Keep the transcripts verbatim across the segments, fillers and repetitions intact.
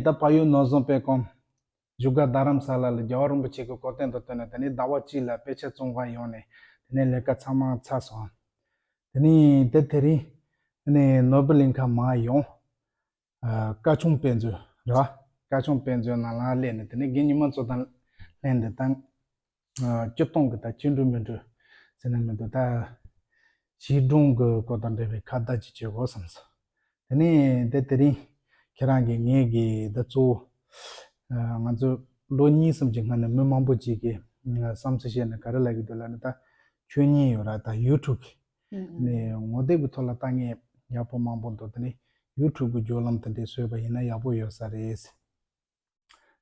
ད་ཕ་ཡུལ་ནོར་བཟང་དཔེ་ཁང་བཞུགས་སྒར་རྡ་རམ་ས་ལ་ལ་རྒྱལ་བ་རིན་པོ་ཆེ་གི་གོ་སྟོན་དང་བསྟུན་ནས་དེ་ནས་ཟླ་བ་གཅིག་ལ་དཔེ་ཆ་བཙོང་གར་ཡོང་ནས་དེ་ནས་ལས་ཀ་ཚང་མ་ཚར་སོང་། དེ་ནས་དེ་དེ་རིང་དེ་ནས་ནོར་བུ་གླིང་ཁ་མར་ཡོང་། ཨ། སྐར་ཆུང་དཔེ་མཛོད་རེད་བ། སྐར་ཆུང་དཔེ་མཛོད་ནང་ལ་སླེབས་ནས་དེ་ནས་རྒན་ཉི་མ་མཚོ་དང་ལྷན་དུ་ད་ཨ། སྤྱིར་བཏང་གི་ད་སྤྱི་འགྲོས་མི་འགྲོས་ཟེར་ན་མི་འདུག་ད་བྱིས་སྒྲུང་གི་སྐོར་དང་འབྲེལ་བའི་ཁ་བརྡ་ཅིག་བྱེད་དགོས་བསམ་སོང་། དེ་ནས་དེ་དེ་རིང་ཁྱེད་རང་གིས་ངེད་ཀྱི་ད་གཙོ་བོ་ཨ། ང་ཚོ་ལོ་གཉིས་གསུམ་གྱི་སྔོན་ནས་མི་མང་པོ་ཅིག་གིས་ཨ། བསམ་ཚུལ་བཤད་ནས་ག་རེ་ལབ་ཀྱི་འདུག་ལབ་ན། ད་ཆོས་ཉིད་ཡོད་ར། ད་ཡུ་ཊུབ་གི་ཨུ་ཨུ། ནས་ངོ་དེབ་ཀྱི་ཐོག་ལ་ལྟ་མཁན་ཡག་པོ་མང་པོ་འདུག་དེ་ནས་ཡུ་ཊུབ་གི་བརྒྱུད་ལམ་དེ་འདྲས་བཟོས་པ་ཡིན་ན་ཡག་པོ་ཡོད་ས་རེད།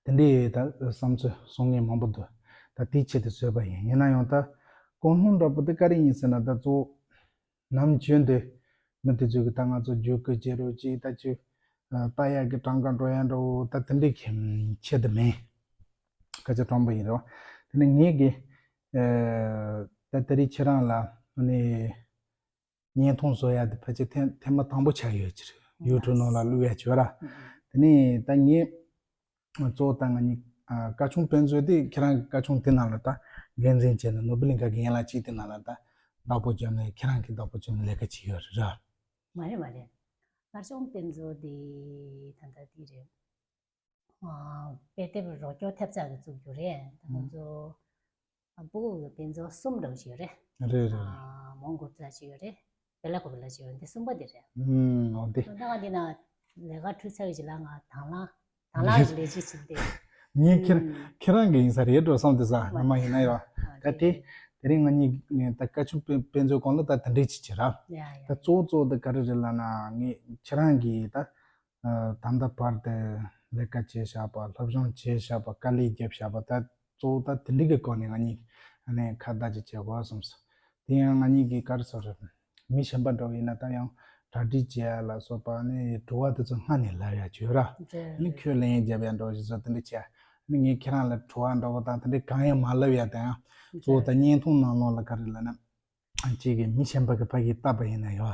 དེ་འདྲས་ད་བསམ་ཚུལ་གསུང་མཁན་མང་པོ་འདུག་ད་དེའི་ཆེད་དུ་བཟོས་པ་ཡིན། ཡིན་ན་ཡང་ད་གོ་སྣང་འདྲ་པོ་དེ་ག་རེ་ཡིན་ཟེར་ན། ད་གཙོ་བོ་ནམ་རྒྱུན་དུ་མི་དེ་ཚོས་གི་ད་ང་ཚོ་རྒྱུག་གི་བྱེད་རོགས་ཅིག་ད་ཅིག་ལྟ་ཡག་གི་གྲངས་ཀ་འགྲོ་ཡག་འདྲ་བོ་ད་དེ་འདྲས་ཀྱི་ཆེད་དུ་མིན། སྐད་ཆ་དྲང་པོ་ཡིན་རེད་བ། དེ་ནས་ངེད་ཀྱིས་ཨ། ད་དེ་རིང་ཁྱེད་རང་ལ་ནི་བརྙན་ཐུང་བཟོ་ཡག་དེ་ཕལ་ཆེར་ཐེངས་ཐེངས་མ་དང་པོ་ཆགས་ཡོད་ཀྱི་རེད། ཡུ་ཊུབ་ནང་ལ་བླུག་ཡག་བྱོས་ར། ཨ། དེ་ནས་ད་ངས་གཙོ་བོ་ད་ང་གཉིས་ཨ། སྐར་ཆུང་དཔེ་མཛོད་དེ་ཁྱེད་རང་གི་སྐར་ཆུང་དེ་ནང་ལ་ད་འགན་འཛིན་བྱས་ནས་ནོར་བུ་གླིང་ཁ་གི་ཡན་ལག་གཅིག་དེ་ནང་ལ་ད་བདག་པོ་བརྒྱབ་ནས་ཁྱེད་རང་གིས་བདག་པོ་བརྒྱབ་ནས་ལས་ཀ་བྱས་ཡོད་རེད་ར། མ་རེད་མ་རེད། སྐར་ཆུང་དཔེ་མཛོད་དེ་ད་ལྟ་དེ་རེད། ཨ། དཔེ་དེབ་རོགས་སྐྱོར་ཐེབས་རྩ་གི་བཙུགས་རྒྱུ་རེད། ད་ང་ཚོ་ཨ། ཕྲུ་གུ་གི་དཔེ་མཛོད་གསུམ་འདྲ་བོ་ཞིག་ཡོད་རེད། རེད་རེད། ཨ། མོན་གྷོ་ལ་ཅིག་ཡོད་རེད། བེ་ལ་ཀོབ་ལ་ཅིག་ཡོད་རེད། འདི་གསུམ་པ་འདི་རེད། ཨུམ། འོ་དེ། ད་ང་འདི་ན་ལས་ཀ་ཁྲུས་ཚར་བའི་རྗེས་ལ་ང་དང་བླངས་དང་བླངས་ཀྱི་ལས་བྱེད་ཅིག་འདི། ངས་ཁྱེད་ཨུམ། ཁྱེད་རང་གི་ཡིན་ས་རེད་འགྲོ་བསམ་དེ་ས་ནམ་མ་ཡིན་ན་ཡོད། ཨ། ད་དེ་དེ་རིང་ང་གཉིས་ད་སྐར་ཆུང་དཔེ་དཔེ་མཛོད་སྒང་ལ་ད་དེ་འདྲས་ཅིག་བྱེད་ར། ཡ་ཡ། ད་གཙོ་བོ་གཙོ་བོ་དེ་ག་རེ་རེད་ལབ་ན། ངས་ཁྱེད་རང་གིས་ད་ད་ལྟ་བར་དུ་ལས་ཀ་བྱས་བཞག་པ། སློབ་སྦྱོང་བྱས་བཞག་པ། དཀའ་ལས་བརྒྱབ་བཞག་པ། ད་གཙོ་བོ་ད་དེ་འདྲ་གི་སྒོ་ནས་ང་གཉིས་ཨ་ནི་ཁ་བརྡ་ཅིག་བྱེད་དགོས་བསམ་སོང་། དེ་ཡང་ང་གཉིས་ཀྱི་ག་རེ་ཟེར་རེད། མི་གཞན་པ་འདྲ་བོ་ཡིན་ན་ད་ཡང་གྲ་སྒྲིག་བྱེད་ཡ་ལ་སོགས་པ་ཨ་ནི་དྲི་བ་དེ་ཚོ་སྔ་ནས་ལབ་ཡ་བྱོས་ར། རེད། ཨ་ནི་རེད། ཁྱོད་ལན་རྒྱབ་ཡ་འདྲ་བོ་ཞིག་བཟོ་དེ་འདྲ་བྱས། ཨ་ནི་ངས་ཁྱེད་རང་ལ་དྲི་བ་འདྲ་བོ་དང་དེ་འདྲ་གང་ཡང་མ་ལབ་ཡ་དང་། ཡང་གཙོ་བོ་ད་བརྙན་ཐུང་ནང་ལོགས་ལ་ག་རེ་ལབ་ན། ཨ། གཅིག་གིས་མི་གཞན་པ་གི་ཕ་གིས་བལྟས་པ་ཡིན་ན་ཡང་ཨ་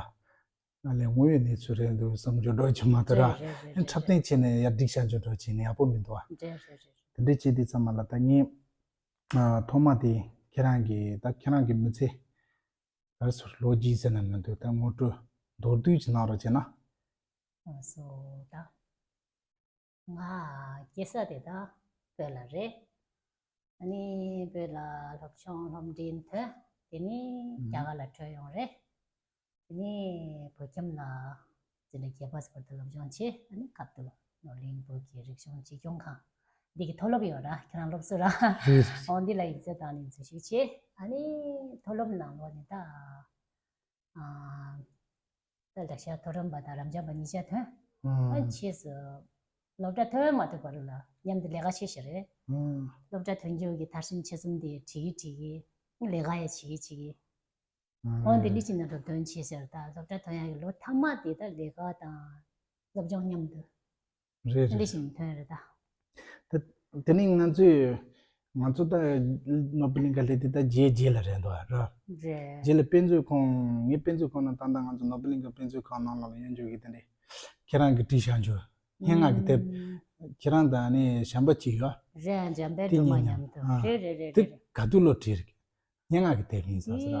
ལས་དངོས་ཡོད་གནས་ཚུལ་རེད་འདུག་བསམ་རྒྱུ་འདྲ་བོ་ཅིག་མ་གཏོགས་ར། རེད་རེད་རེད། ཨ། འཁྲབ་སྟོན་བྱས་ནས་ཡར་སྒྲིག་བྱ་རྒྱུ་འདྲ་བོ་བྱས་ནས་ཡག་པོ་མི་འདུག་ཨ། རེད་རེད་རེད། དེ་འདྲ་བྱས་དུས་ཙམ་པ་ལ་ད་ངས་ཨ། ཐོག་མ་དེ་ཁྱེད་རང་གི་ད་ཁྱེད་རང་གི་མི་ཚེ་ག་རེ་ཟེར་ལོ་རྒྱུས་ཟེར་ན་མི་འདུག་ད་ངོ་སྤྲོད་མདོར་བསྡུས་ཅིག་གནང་རོགས་བྱས་ན། ཨ། སོ་ད། ང་སྐྱེས་ས་དེ་ད་བོད་ལ་རེད། ཨ་ནི་བོད་ལ་སློབ་སྦྱོང་སློབ་འབྲིང་ཐོན། དེ་ནས་ཨུམ། རྒྱ་གར་ལ་བྲོས་ཡོང་རེད། དེ་ནས་བོད་ཁྱིམ་ལ་འཛིན་གྲྭ་བརྒྱད་པ་བར་དུ་སློབ་སྦྱོང་བྱས། ཨ་ནི་སྐབས་དེར་ནོར་གླིང་བོད་ཀྱི་རིག་གཞུང་གཅེས་སྐྱོང་ཁང་འདི་གི་མཐོ་སློབ་ཡོད་ར། ཁྱེད་རང་སློབ་གསོ་ར། རེད་རེད། འོ་འདི་ལ་ཡིག་ཚད་བཏང་ནས་འཛུལ་ཞུགས་བྱས། ཨ་ནི་མཐོ་སློབ་ནང་ལོགས་ནས་ད། ཨ། ད་ལྟ་ཤར་མཐོ་རིམ་པ་དང་རབ་འབྱམས་པ་གཉིས་ཆ་ཐོན། ཨ། ཨང་། ཕྱིས་སུ་སློབ་གྲྭ་ཐོན་མ་ཐུབ་བར་ལ་མཉམ་དུ་ལས་ཀ་བྱས་ཤག་རེད། ཨང་། སློབ་གྲྭ་ཐོན་རྒྱུ་གི་མཐར་ཕྱིན་ཆེད་གསུམ་དེ་བྲིས་ཀྱི་བྲིས་ཀྱི་ལས་ཀ་ཡང་བྱེད་ཀྱི་བྱེད་ཀྱི། ཨང་། འོ་དེ་འདྲ་བྱས་ནས་འགྲོ་དོན་བྱས་ཤག་ད་སློབ་གྲྭ་ཐོན་ཡག་གི་ལོ་མཐའ་མ་དེ་ད་ལས་ཀ་དང་སློབ་སྦྱོང་མཉམ་དུ། རེད་རེད། འདི་བཞིན་ཐོན་རེད་ད། དེ་དེ་ནི་ང་ཚོས་ང་ཚོ་ད་ནོར་བུ་གླིང་ག་སླེབས་དུས་ད་རྗེས་རྗེས་ལ་རེད་འདུག་ར། རེད། རྗེས་ལ་དཔེ་མཛོད་ཁང་། ངས་དཔེ་མཛོད་ཁང་ནང་ད་ལྟ་ང་ཚོ་ནོར་བུ་གླིང་ག་དཔེ་མཛོད་ཁང་ནང་ལོགས་ལ་གཡོན་ཕྱོགས་ཀྱི་དེ་འདྲས་ཁྱེད་རང་གིས་བྲིས་བཞག་རྒྱུ་སྙན་ངག་གི་དེབ། ཨུམ། ཁྱེད་རང་དང་ནི་གཞན་པ་གཅིག་ཡོད། རེད། འཇམ་དཔལ་དེ་སྒྲོལ་མ་གཉིས་མཉམ་དུ། ཨ། རེད་རེད་རེད་དེ་རེད། ག་དུས་ལོ་བྲིས་རེད། སྙན་ངག་གི་དེབ་ཡིན་ས་ཟེར་ར། དེ་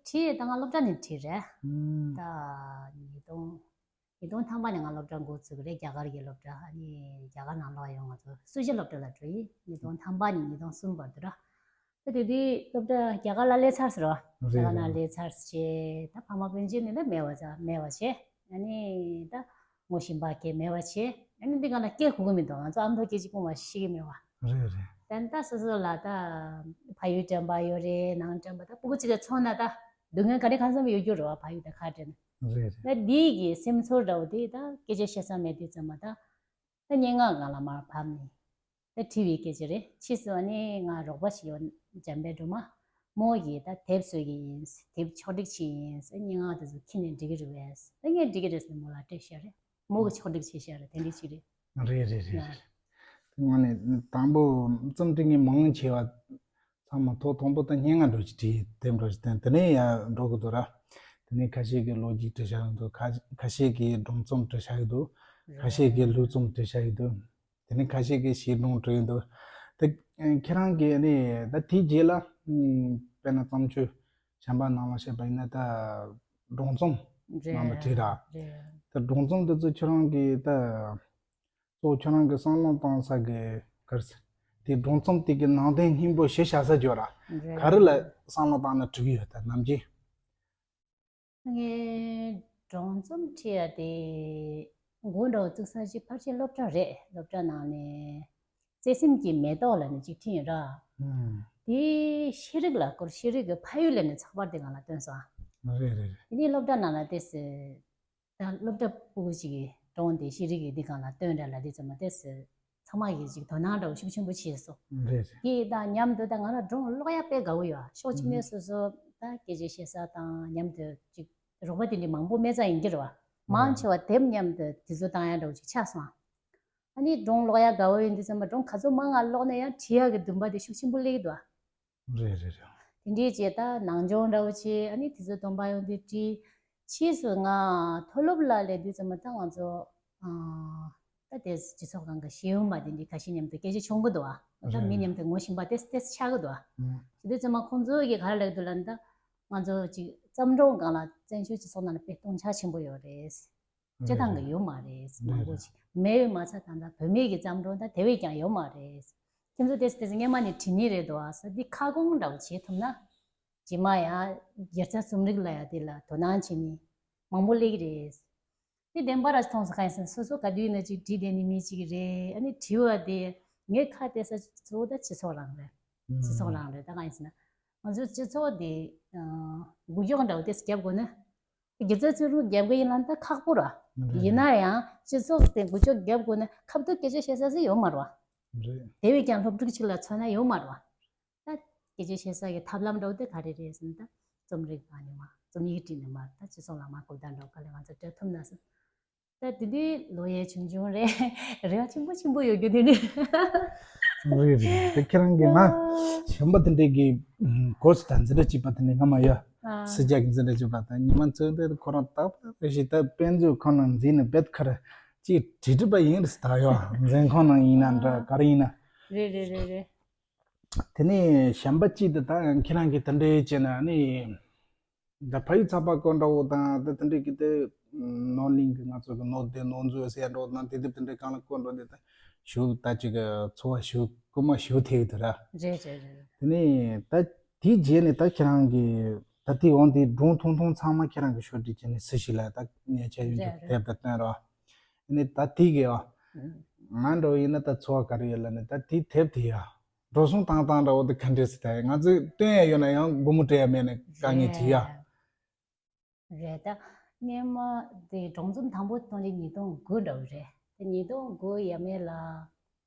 བྲིས་ད་ང་སློབ་གྲྭ་ནས་བྲིས་རེད། ཨུམ། ད་ཉིས་སྟོང་ཉིས་སྟོང་ཐམ་པ་ནས་ང་སློབ་གྲྭ་འགོ་ཚུགས་རེད། རྒྱ་གར་གྱི་སློབ་གྲྭ། ཨ་ནི་རྒྱ་གར་ནང་ལོགས་ཡོང་ང་ཚོ་སུ་ཇི་སློབ་གྲྭ་ལ་འགྲོ་ཡི། ཉིས་སྟོང་ཐམ་པ་ནས་ཉིས་སྟོང་གསུམ་བར་དུ་ར། ད་དེ་དུས་སློབ་གྲྭ་རྒྱ་གར་ལ་སླེབས་ཚར་ཟེར་བ། རྒྱ་གར་ནང་སླེབས་ཚར་བྱས་ད་ཕ་མ་སྤུན་མཆེད་ནས་ད་མེད་པ་ཙ་མེད་པ་བྱས། ཨ་ནི་ད་ངོ་ཤེས་པ་སྐད་མེད་པ་བྱས། ཨ་ནི་འདི་ག་ན་སྐད་གོ་གི་མི་འདུག་ང་ཚོ་ཨ་མདོ་སྐད་ཅིག་སྤུངས་པ་ཤེས་ཀྱི་མེད་པ། རེད་རེད། ད་ད་སོ་སོ་ལ་ད་ཕ་ཡུལ་དྲན་པ་ཡོད་རེད། ནང་དྲན་པ། ད་ཕྲུ་གུ་གཅིག་ག་མཚོན་ན་ད་སྡུག་བསྔལ་ག་རེ་གང་འཚམ་ཡོད་རྒྱུ་རེད་བ། ཕ་ཡུལ་དང་ཁ་བྲལ་ན། རེད་རེད། ད་འདི་གི་སེམས་ཚོར་འདྲ་བོ་དེ་ད་སྐད་ཆ་བཤད་ས་མེད་དུས་ཙམ་པ་ད། ད་སྙན་ངག་ང་ལ་མར་བབས་ནས་ད་བྲིས་པའི་སྐད་ཆ་རེད། ཕྱིས་སུ་ཨ་ནི་ང་རོགས་པ་ཞིག་ཡོད། འཇམ་དཔལ་སྒྲོལ་མ། མོ་གིས་ད་དེབ་བཟོ་གི་ཡིན། དེབ་ཕྱོགས་སྒྲིག་བྱེད་ཡིན། སྙན་ངག་དེ་ཚོ་ཁྱེར་ནས་འབྲི་གི་རེད་པས། ད་ངས་འབྲི་གི་རེད་ཟེར་ནས་མོ་ལ་སྤྲད་བཞག་རེད། མོ་གིས་ཕྱོགས་སྒྲིག་བྱས་བཞག་རེད། དེ་འདྲ་ཞིག་རེད། རེད་རེད་རེད་ཡ། རེད། དངོས་གནས་དང་པོ་རྩོམ་འབྲི་མཁན་མང་ཆེ་བ་ཚང་མ་ཐོག་དང་པོ་ད་སྙན་ངག་འདྲ་ཞིག་བྲིས། དེབ་འདྲ་ཞིག་བཏོན། དེ་ནས་ཡར་འགྲོ་གི་འདུག་ར། དེ་ནས་ཁ་ཤས་ཀྱིས་ལོ་རྒྱུས་བྲི་བཞག་གི་འདུག་ཁ་ཁ་ཤས་ཀྱིས་སྒྲུང་རྩོམ་བྲི་བཞག་གི་འདུག་ཁ་ཤས་ཀྱིས་ལྷུག་རྩོམ་བྲི་བཞག་གི་འདུག་དེ་ནི་ཁ་ཤས་ཀྱིས་བཤད་སྒྲུང་བྲིས་འདུག་དེ་ཁྱེད་རང་གིས་ནི་ད་དེའི་རྗེས་ལ་དཔེར་ན་བརྩམས་ཆོས་གཞན་པ་ནང་ལ་བཤད་པ་ཡིན་ན། ད་སྒྲུང་རྩོམ་ནང་ལ་བྲིས་ར། ད་སྒྲུང་རྩོམ་དེ་ཚོ་ཁྱེད་རང་གིས་ད་གཙོ་བོ་ཁྱེད་རང་གི་བསམ་བློ་བཏང་ས་གི་གར་ས་དེ་སྒྲུང་རྩོམ་དེ་གི་ནང་དོན་སྙིང་པོ་གཞི་བཞག་ས་ཅིག་ཡོད་ར། ག་རེ་ལ་བསམ་བློ་བཏང་ནས་བྲིས་ཡོད། ད་ནམ་རྒྱུན། ངས་སྒྲུང་རྩོམ་བྲིས་ཡ་དེ་འགོ་འདྲ་བོ་བཙུགས་ས་ཅིག་ཕལ་ཆེར་སློབ་གྲྭ་རེད། སློབ་གྲྭ་ནང་ནས་བརྩེ་སེམས་ཀྱི་མེ་ཏོག་ལབ་ནས་ཅིག་བྲིས་ཡོད་ར། ཨུམ། དེ་ཤེས་རིག་ལ་སྐོར། ཤེས་རིག་གི་ཕ་ཡུལ་ལབ་ནས་ཚགས་པར་དེ་སྒང་ལ་བཏོན་སོང་། རེད་རེད་རེད། དེ་ནས་སློབ་གྲྭ་ནང་ལ་ཏོག་ཙམ། ད་སློབ་གྲྭ་ཕྲུ་གུ་ཅིག་གིས་སྒྲུང་དེ་ཤེས་རིག་གི་འདི་སྒང་ལ་བཏོན་ར་ལབ་དུས་ཙམ་པ་ཏོག་ཙམ་ཚང་མ་གིས་ཅིག་དོ་སྣང་འདྲ་བོ་ཤུགས་ཆེན་པོ་བྱས་སོང་། རེད་རེད། དེ་དང་མཉམ་དུ་ད་ང་རང་སྒྲུང་ཀློག་ཡ་དཔེ་དགའ་བོ་ཡོད། ཕྱོགས་གཅིག་ནས་སོ་སོ་ད་སྐད་ཆ་བཤད་ས་དང་མཉམ་དུ་ཅིག་རོགས་པ་དེ་འདྲ་མང་པོ་སྨྲས་ས་ཡིན་གྱི་རེད་བ། མང་ཆེ་བ་དེབ་མཉམ་དུ་དུས་ཚོད་བཏང་ཡ་འདྲ་བོ་ཅིག་ཆགས་སོང་། ཨ་ནི་སྒྲུང་ཀློག་ཡ་དགའ་བོ་ཡིན་དུས་ཙམ་པ་སྒྲུང་ག་ཚོད་མང་ང་ཀློག་ན་ཡང་བྲིས་ཡ་གི་འདུན་པ་དེ་ཤུགས་ཆེན་པོ་སླེབས་ཀྱི་འདུག་ཨ། རེད་རེད་རེད། དེ་འདྲའི་བྱས་ད་ནང་སྦྱོང་འདྲ་བོ་བྱས། ཨ་ནི་དུས་ཚོད་སྟོང་པ་ཡོང་དུས་བྲིས། ཕྱིས་སུ་ང་མཐོ་སློབ་ལ་སླེབས་དུས་ཙམ་པ་ད་ང་ཚོ་ཨ་ད་དེ་སྤྱི་ཚོགས་སྒང་གི་ཤེས་ཡོན་པ་དེ་འདྲའི་ཁ་ཤས་མཉམ་དུ་སྐད་ཆ་བྱུང་གི་འདུག་ཨ། ད་མི་མཉམ་དུ་ངོ་ཤེས་པ་ཏོག་ཙམ་ཏོག་ཙམ་ཆགས་ཀྱི་འདུག་ཨ། ཨང་། དེ་དུས་ཙམ་པ་ཁོང་ཚོ་གིས་ག་རེ་ལབ་ཀྱི་འདུག་ལབ་ན། ད་ང་ཚོ་ཅིག་བརྩམས་སྒྲུང་སྒང་ལ་བཙན་བྱོལ་སྤྱི་ཚོགས་ནང་ལ་དཔེ་སྟོང་ཆ་ཆེན་པོ་ཡོད་རེད། སྤྱིར་བཏང་གི་ཡོད་མ་རེད། མང་པོ་ཅིག་མེད་མ་ཚད་ད་ལྟ་བུད་མེད་ཀྱི་བརྩམས་སྒྲུང་ད་དེ་བས་ཀྱང་ཡོད་མ་རེད། ཁྱེད་ཚོ་དེ་དེ་སྔོན་མ་ནས་བྲིས་ནི་རེད་དོ་ཨ་ཟེར། འདི་ཁ་སྐོང་འདྲ་བོ་བྱེད་ཐུབ་ན། རྗེས་མ་ཡང་སྒྱུ་རྩལ་རྩོམ་རིག་ལ་ཡང་དེ་ལ་དོ་སྣང་བྱེད་ནི་མང་པོ་སླེབས་ཀྱི་རེད། དེ་བདེན་པ་ར་མཐོང་ས་གང་ཡིན་ཟེར་ན། སོ་སོ་ག་དུས་ཡིན་ན་ཅིག་བྲིས་བསྡད་ནི་མི་ཅིག་རེད། ཨ་ནི་བྲིས་པ་དེ་ངས་ཁ་གཏད་ས་གཙོ་བོ་ད་སྤྱི་ཚོགས་རང་རེད། སྤྱི་ཚོགས་རང་རེད། ད་གང་ཡིན་ཟེར་ན། ང་ཚོའི་སྤྱི་ཚོགས་དེ་འགུལ་སྐྱོད་འདྲ་བོ་དེ་རྒྱབ་དགོས་ན། སྒྱུ་རྩལ་རྩོམ་རིག་རྒྱབ་དགོས་ཡིན་ལབ་ན་ད་ཁག་པོ་ར། ཡིན་ན་ཡང་སྤྱི་ཚོགས་དེ་འགུལ་སྐྱོད་རྒྱབ་དགོས་ན་ཁ་ཐུག་སྐད་ཆ་བཤད་ས་ཟིག་ཡོད་མ་རེད་བ། རེད། དེ་བས་ཀྱང་སློབ་ཕྲུག་ཅིག་ལ་མཚོན་ན་ཡོད་མ་རེད་བ། ད་སྐད་ཆ་བཤད་ས་གི་ཐབས་ལམ་འདྲ་བོ་དེ་ག་རེ་རེད་ཟེར་ན། ད་རྩོམ་རིག་ཨ་ནི་མ་རྩོམ་ཡིག་བྲིས་ནས་མ་ད་སྤྱི་ཚོགས་ལ་མ་གོ་བརྡ་འདྲ་བོ་ག་ལེར་ང་ཚོ་སྤྲད་ཐུབ་ན་ཟེར། ད་དེ་དུས་ལོ་ཡས་ཆུང་ཆུང་རེད། རེ་བ་ཆེན་པོ་ཆེན་པོ་ཡོད་རྒྱུ་དེ་རེད། རེད་རེད། དེ་ཁྱེད་རང་གིས་ང་གཞན་པ་དེ་འདྲས་ཀྱི་གོ་ས་དང་འཛིན་གྲྭ་གཅིག་པ་དེ་འདྲས་སྔ་མ་ཡོད། ཨ། སྲིད་སྐྱོང་གི་འཛིན་གྲྭ་གཅིག་པ་དང་ཉི་མ་ཚོས་དེ་ཁོ་རང་ཏག་ཏག་རེ་ཞིག་ད་དཔེ་མཛོད་ཁང་ནང་འཛུལ་ནས་རྦད་ཁར་ཅིག་བྲིས་བྲིས་པ་ཡིན་རེད་ཟེར། ད་ཡོད་འཛིན་ཁང་ནང་ཡིན་ན་འདྲ་ག་རེ་ཡིན་ན། རེད་རེད་རེད་རེད། དེ་ནས་གཞན་པ་གཅིག་དེ་ད་ཁྱེད་རང་གིས་དེ་འདྲས་བྱས་ན་ནི། ད་ཕ་ཡུལ་ཚགས་པར་སྐོར་འདྲ་བོ་དང་ད་དེ་འདྲའི་གི་དེ་ནོར་གླིང་གི་ང་ཚོ་གི་ནོར་སྡེ་ནོར་མཛོད་ཟེར་འདྲ་བོ་དང་དེ་དེབ་དེ་འདྲའི་སྒང་ལ་བཀོད་འགྲོ་དེ་ད་ཞུ་ད་ཅིག་གི་འཚོ་བ་ཞུ་རྐུ་མ་ཞུ་ཐེབས་དེ་ར། རེད་རེད་རེད། དེ་ནས་ད་དེའི་རྗེས་ནས་ད་ཁྱེད་རང་གི་ད་དེའི་འོང་དེའི་སྒྲུང་ཐུང་ཐུང་ཚང་མ་ཁྱེད་རང་གི་ཤོག་སྒྲིག་བྱས་ནས་སུ་ཞིག་ལ་ད་ཉེ་ཆར་ཡོང་རྒྱུ་རེད་རེད། དེབ་ད་བཏོན་ར། དེ་ནས་ད་དེ་གི་ཨ་ང་འདྲ་བོ་ཡིན་ན་ད་འཚོ་བ་ག་རེ་ཡོད་ལབ་ནས་ད་དེའི་དེབ་དེ་ཡ། འགྲོ་སོང་བཏང་སྟངས་འདྲ་བོ་དེ་ག་འདྲས་སེ་ད་ང་ཚོས་སྟོན་ཡ་ཡོད་ན་ཡང་སྒོར་མོ་སྤྲད་ཡ་མེད་ནས་དཀའ་ངལ་ཅིག་ཡ། རེད། རེད་ད། སྔོན་མ་དེ་སྒྲུང་རྩོམ་དང་པོ་བཏོན་དེ་ཉིས་སྟོང་དགུ་འདྲ་བོ་རེད། དེ་ཉིས་སྟོང་དགུ་ཡས་མས་ལ།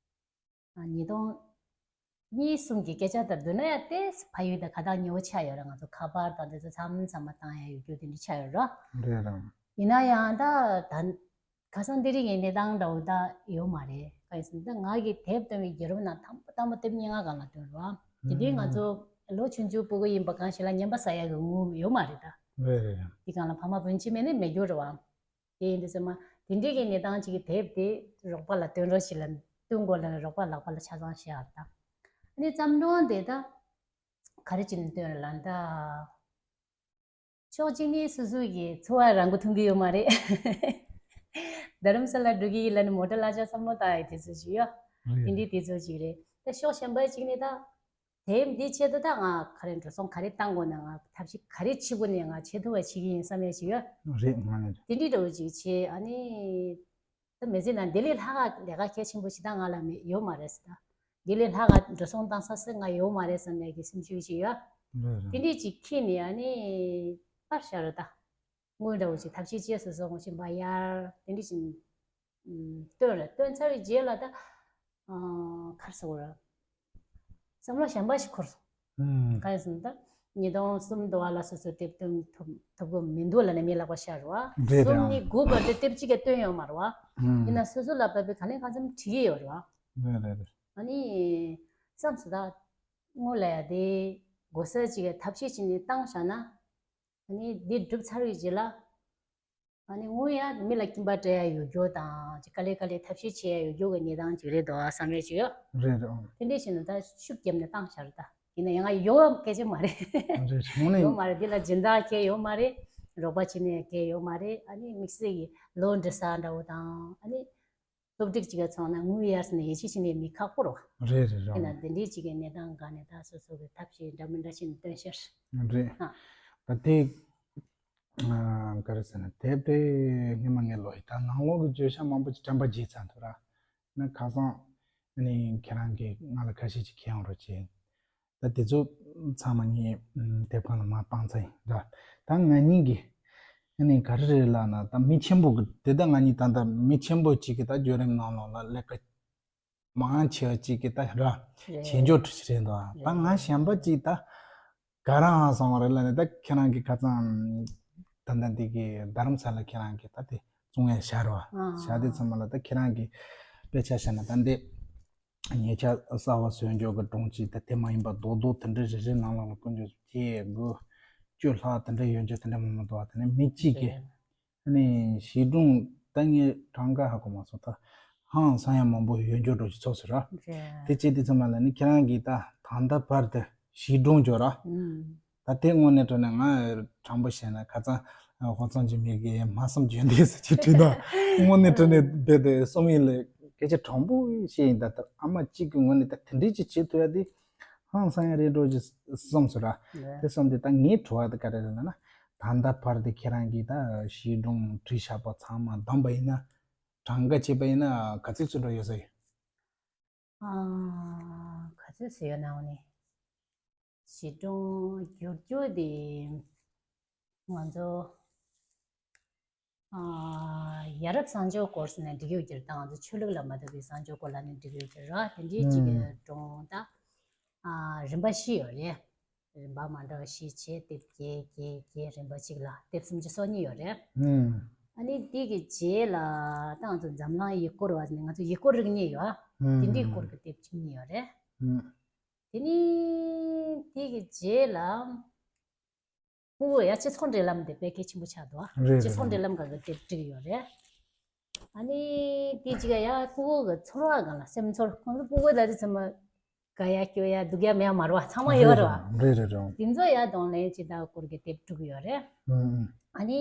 ཨ་ཉིས་སྟོང་གཉིས་གསུམ་གྱི་སྐད་ཆ་ལྟར་བསྡུར་ན་ཡང་ཏོག་ཙམ་ཕ་ཡུལ་དང་ཁ་ཐག་ཉེ་བོ་ཆགས་ཡོད་རེད། ང་ཚོ་ཁ་པར་དང་དེ་ཚོ་མཚམས་མཚམས་མ་བཏང་ཡ་ཡོད་རྒྱུ་དེ་འདྲ་ཆགས་ཡོད་རེད། རེད་རེད། ཡིན་ན་ཡང་ད་ད། ཁ་སང་དེ་རིང་གི་གནས་སྟངས་འདྲ་བོ་ད་ཡོད་མ་རེད། གང་ཡིན་ཟེར་ན་ད་ང་གིས་དེབ་བཏོན་པའི་རྒྱལ་རབས་ནང་དང་པོ་དང་པོ་དེབ་སྙན་ངག་སྒང་ལ་བཏོན་རེད་བ། དེ་དུས་ང་ཚོ་ལོ་ཆུང་ཆུང་ཕྲུ་གུ་ཡིན་པ་གང་ཞིག་ལ་ཉན་པ་ཟ་ཡ་གི་དངུལ་ཡོད་མ་རེད་ད། རེད་རེད་རེད། དེ་སྒང་ལ་ཕ་མ་སྤུན་མཆེད་མེད་ནས་མེད་རྒྱུ་རེད་བ། དེ་ཡིན་དུས་ཙམ་པ་དེ་འདྲའི་གི་གནས་སྟངས་ཅིག་གི་དེབ་དེ་རོགས་པ་ལ་སྟོན་རོགས་ཞིག་ལ་སྟོན་དགོས་ལབ་ནས་རོགས་པ་ལག་པ་ལ་ཆ་ཚང་བཞག་ད། ཨ་ནི་བརྩམས་སྒྲུང་དེ་ད་ག་རེ་བྱས་ནས་སྟོན་རེད་ལབ་ན་ད། ཕྱོགས་གཅིག་ནས་སོ་སོ་གི་འཚོ་བ་རང་མགོ་ཐོན་གི་ཡོད་མ་རེད། རྡ་རམ་ས་ལ་འགྲོ་གི་ཡིན་ལབ་ནས་མོ་ཊ་གླ་ཆ་བསམ་བློ་བཏང་ཡ་དེ་ཚོ་ཞིག་ཡོད། རེད། དེ་འདྲའི་དེ་ཚོ་ཞིག་རེད། ད་ཕྱོགས་གཞན་པ་ཅིག་ནས་ད། དེབ་འདི་ཆེད་དུ་ད་ང་ག་རེ་འགྲོ་སོང་ག་རེ་བཏང་དགོས་ན་ང་ཐབས་ཤེས་ག་རེ་བྱེད་དགོས་ནས་ང་བྱེད་ཐུབ་པ་བྱེད་ཀྱི་ཡིན་བསམ་ཡ་ཞིག་ཡོད། རེད་ང་ནི། དེ་འདྲའི་འདྲ་བོ་ཅིག་བྱས་ཨ་ནི། ད་མི་ཚེ་ནང་དེ་ལས་ལྷག་ག་ལས་ཀ་གལ་ཆེན་པོ་ཞིག་ད་ང་ལ་མེད་ཡོད་མ་རེད་ཟེར་ད། དེ་ལས་ལྷག་ག་འགྲོ་སོང་བཏང་ས་ཟེར་ང་ཡོད་མ་རེད་བསམ་ཡ་གི་སེམས་ཤུགས་ཤིག་ཡོད། རེད་རེད། དེ་འདྲས་ཅིག་ཁྱེར་ནས་ཨ་ནི་པར་བཞག་རེད་ད། དངུལ་འདྲ་བོ་ཅིག་ཐབས་ཤེས་བྱས་སོ་སོ་ངོ་ཤེས་པ་ཡར་དེ་འདྲས་ཅིག་བཏོན་རེད། བཏོན་ཚར་བའི་རྗེས་ལ་ད་ག་རེ་ཟེར་དགོས་རེད། བསམ་བློ་གཞན་པ་ཞིག་འཁོར་སོང་། ཨུམ། གང་ཡིན་ཟེར་ན་ད་ཉིས་སྟོང་གསུམ་དུ་བ་ལ་སོ་སོ་དེབ་བཏོན་ཐུབ་ཐུབ་ཀྱི་མི་འདུག་ལབ་ནས་མི་ལག་པ་ཤར་བ། རེད་རེད། གསུམ་ནས་དགུ་བར་དུ་དེབ་གཅིག་ཀྱང་བཏོན་ཡོད་མ་རེད་བ། ཨུམ། ཡིན་ན་སོ་སོ་ལ་བབས་པའི་ག་ལེ་གང་འཚམ་བྲིས་ཀྱི་ཡོད་རེད་བ། རེད་རེད་རེད། ཨ་ནི་བསམ་སོང་ད་དངུལ་ལ་ཡ་དེ་དགོས་ས་ཅིག་གི་ཐབས་ཤེས་བྱས་ནས་བཏང་བཞག་ན། ཨ་ནི་འདི་འགྲུབ་ཚར་བའི་རྗེས་ལ། ཨ་ནི་དངོས་ཡ་མི་ལ་སྐྱིན་པ་སྤྲད་ཡ་ཡོད་རྒྱུ་དང་ཅིག་དཀའ་ལས་དཀའ་ལས་ཐབས་ཤེས་བྱེད་ཡ་ཡོད་རྒྱུ་གི་གནས་སྟངས་ཅིག་རེད་འདུག་བསམ་རེ་ཅིག་ཡོད། རེད་རེད། ཨང་། དེ་འདྲས་བྱས་ན་ད་ཤུགས་བརྒྱབ་ནས་བཏང་བཞག་རེད་ད། ཡིན་ན་ཡང་ང་ཡོད་སྐད་ཆ་མ་རེད། རེད་དངོས་གནས། ཡོད་མ་རེད། འདི་ལ་སྦྱིན་བདག་གལ་ཡོད་མ་རེད། རོགས་པ་བྱེད་ནས་གལ་ཡོད་མ་རེད། ཨ་ནི་དམིགས་བསལ་གྱི་ལོ་འབྲི་ས་འདྲ་བོ་དང་ཨ་ནི་སློབ་ཕྲུག་ཅིག་ག་ཚོང་ན་དངུལ་གཡར་ཟིན་ནས་ཡིད་ཆེས་བྱེད་ནས་མི་ཁག་པོ་རེད་བ། རེད་རེད་རེད། ཡིན་ན་འདི་འདྲའི་ཅིག་གི་གནས་སྟངས་སྒང་ནས་ད་སོ་སོ་གི་ཐབས་ཤེས་འདྲ་མི་འདྲ་བྱས་ནས་སྟོན་ཤར། རེད། ཨ། ད་དེ་ཨ་ག་རེ་ཟེར་ན་དེབ་དེ་སྔོན་མ་ངས་ཀློག་ཡིན། ད་ནང་ལོགས་ཀྱི་བརྗོད་བྱ་མང་པོ་ཅིག་དྲན་པ་བརྗེད་ཚར་འདུག་ར། ན་ཁ་སང་ཨ་ནི་ཁྱེད་རང་གིས་ང་ལ་ཁ་ཤས་ཅིག་ཁྱེར་ཡོང་རོགས་བྱས། ད་དེ་ཚོ་ཚང་མ་ངས་ཨམ་དེབ་ཁང་ལ་མར་བཏང་ཚར་ཡིན་ར། ད་ང་གཉིས་ཀྱིས་ཨ་ནི་ག་རེ་རེད་ལབ་ན་ད་མི་ཆེན་པོ་གི་དེ་ད་ང་གཉིས་ད་ལྟ་མི་ཆེན་པོ་གཅིག་གིས་ད་བརྒྱུད་རིམ་ནང་ལོགས་ལ་ལས་ཀ་མང་ཆེ་བ་གཅིག་གིས་ད་ར་རེད། བྱེད་འཇོག་འདྲ་ཞིག་རེད་འདུག་ད་ང་གཞན་པ་གཅིག་ད་ག་རེ་ཧང་སང་བ་རེད་ལབ་ནས། ད་ཁྱེད་རང་གིས་ཁ་སང་ད་ལྟ་འདི་གི་རྡ་རམ་ས་ལ་ཁྱེད་རང་གིས་ད་དེ་བཙོང་ཡ་བཞག་ར་བ། ཨ། བཞག་དུས་ཙམ་པ་ལ་ད་ཁྱེད་རང་གིས་དཔེ་ཆ་བཞག་ན་ད་འདི་ཉེ་ཆར་གསར་པ་བཟོས་འཇོག་གི་སྒྲུང་གཅིག་ད་དེ་མ་ཡིན་པ་རྡོག་རྡོག་དེ་འདྲ་རེ་རེ་ནང་ལོགས་ལ་དཀོན་མཆོག་བརྒྱད་དགུ་བཅུ་ལྷག་དེ་འདྲ་ཡོད་འཇོག་དེ་འདྲ་མང་པོ་འདུག་བ། དེ་ནས་མི་གཅིག་གིས་རེད། ཨ་ནི་བྱིས་སྒྲུང་ད་ངས་གྲངས་ཀ་ཧ་གོ་མ་སོང་། ད་ཧང་སང་ཡ་མང་པོ་ཡོད་འཇོག་འགྲོ་ཅིག་ཚོགས་ཟེར་ར། རེད། དེ་བྱས་དུས་ཙམ་པ་ལ་ནི་ཁྱེད་རང་གིས་ད་ད་ལྟ་བར་དུ་བྱིས་སྒྲུང་འཇོག་ར། ཨུམ། ད་དེ་དངོས་གནས་དྲང་གནས་ང་དྲང་པོ་བཤད་ན་ཁ་སང་ཧོ་ཙང་གི་མི་གིས་སྨྲ་བསམ་བརྗོད་འདུག་ཟེར་གྱི་དྲིས་ན། དངོས་གནས་དྲང་གནས་རྦད་དེ་སོམ་ཡིན་ལས་སྐད་ཆ་དྲང་པོ་བཤད་ཡིན། ད་ལྟ་ཨ་མ་གཅིག་གི་ངོས་ནས་ད་དེ་འདྲས་ཅིག་བྱེད་ཐུབ་ཡ་དེ་ཧང་སང་ཡ་རེད་འགྲོ་ཅིག་བསམ་སོང་ར། རེད། དེ་བསམ་དུས་ད་ངའི་དྲི་བ་དེ་ག་རེ་རེད་ལབ་ན། ད་ལྟ་བར་དུ་ཁྱེད་རང་གིས་ད་བྱིས་སྒྲུང་བྲིས་བཞག་པ་ཚང་མ་བསྡོམས་པ་ཡིན་ན། གྲངས་ཀ་བྱས་པ་ཡིན་ན་ག་ཚོད་ཚོད་འགྲོ་ཡོད་ས་ཡོད། ཨ། ག་ཚོད་ཟེར་ཡོད་ན་འོ་ནི། བྱིས་སྒྲུང་བསྒྱུར་རྒྱུ་དེ་ང་ཚོ་ཨ། ཡ་རབས་བཟང་སྤྱོད་སྐོར་ཟེར་ནས་འབྲི་གི་ཡོད་ཀྱི་རེད། ད་ང་ཚོ་ཆོས་ལུགས་ལ་མ་ལྟོས་པའི་བཟང་སྤྱོད་སྐོར་ལ་ནི་འབྲི་གི་ཡོད་ཀྱི་རེད། དེ་འདྲའི་གཅིག་གི་ཨུམ། སྒྲུང་ད་ཨ། རིམ་པ་བཞི་ཡོད་རེད། རིམ་པ་མ་འདྲ་བ་བཞི་བྱས་དེབ་བརྒྱད་བརྒྱད་བརྒྱད་རིམ་པ་གཅིག་ལ་དེབ་སུམ་ཅུ་སོ་གཉིས་ཡོད་རེད། ཨུམ། ཨ་ནི་དེ་གི་རྗེས་ལ་ད་ང་ཚོ་འཛམ་གླིང་ཡུལ་སྐོར་བ་ཟེར་ནས་ང་ཚོ་ཡུལ་སྐོར་རིག་གནས་ཡོད། ཨུམ། དེ་འདྲའི་སྐོར་གྱི་དེབ་བཅུ་གཉིས་ཡོད་རེད། ཨུམ། དེ་ནི་དེ་གི་རྗེས་ལ། ཕྲུ་གུ་ཡ་སྤྱི་ཚོགས་འབྲེལ་ལམ་དེ་དཔེ་གལ་ཆེན་པོ་ཆགས་འདུག་ཨ། རེད་རེད། སྤྱི་ཚོགས་འབྲེལ་ལམ་སྒང་གི་དེབ་བྲིས་ཡོད་རེད། ཨ་ནི་དེ་གཅིག་ཡ་ཕྲུ་གུ་གི་ཚོར་བ་སྒང་ལ་སེམས་ཚོར། ཁོང་ཚོ་ཕྲུ་གུ་ལ་དེ་ཚང་མ་དགའ་ཡ་སྐྱོ་ཡ་སྡུག་ཡ་མེད་ཡ་མ་རེད་བ། ཚང་མ་ཡོད་རེད་བ། རེད་རེད་རེད། དེ་ཚོ་ཡ་གདོང་ལེན་བྱེད་སྟངས་སྐོར་གྱི་དེབ་བྲིས་ཡོད་རེད། ཨ་ནི་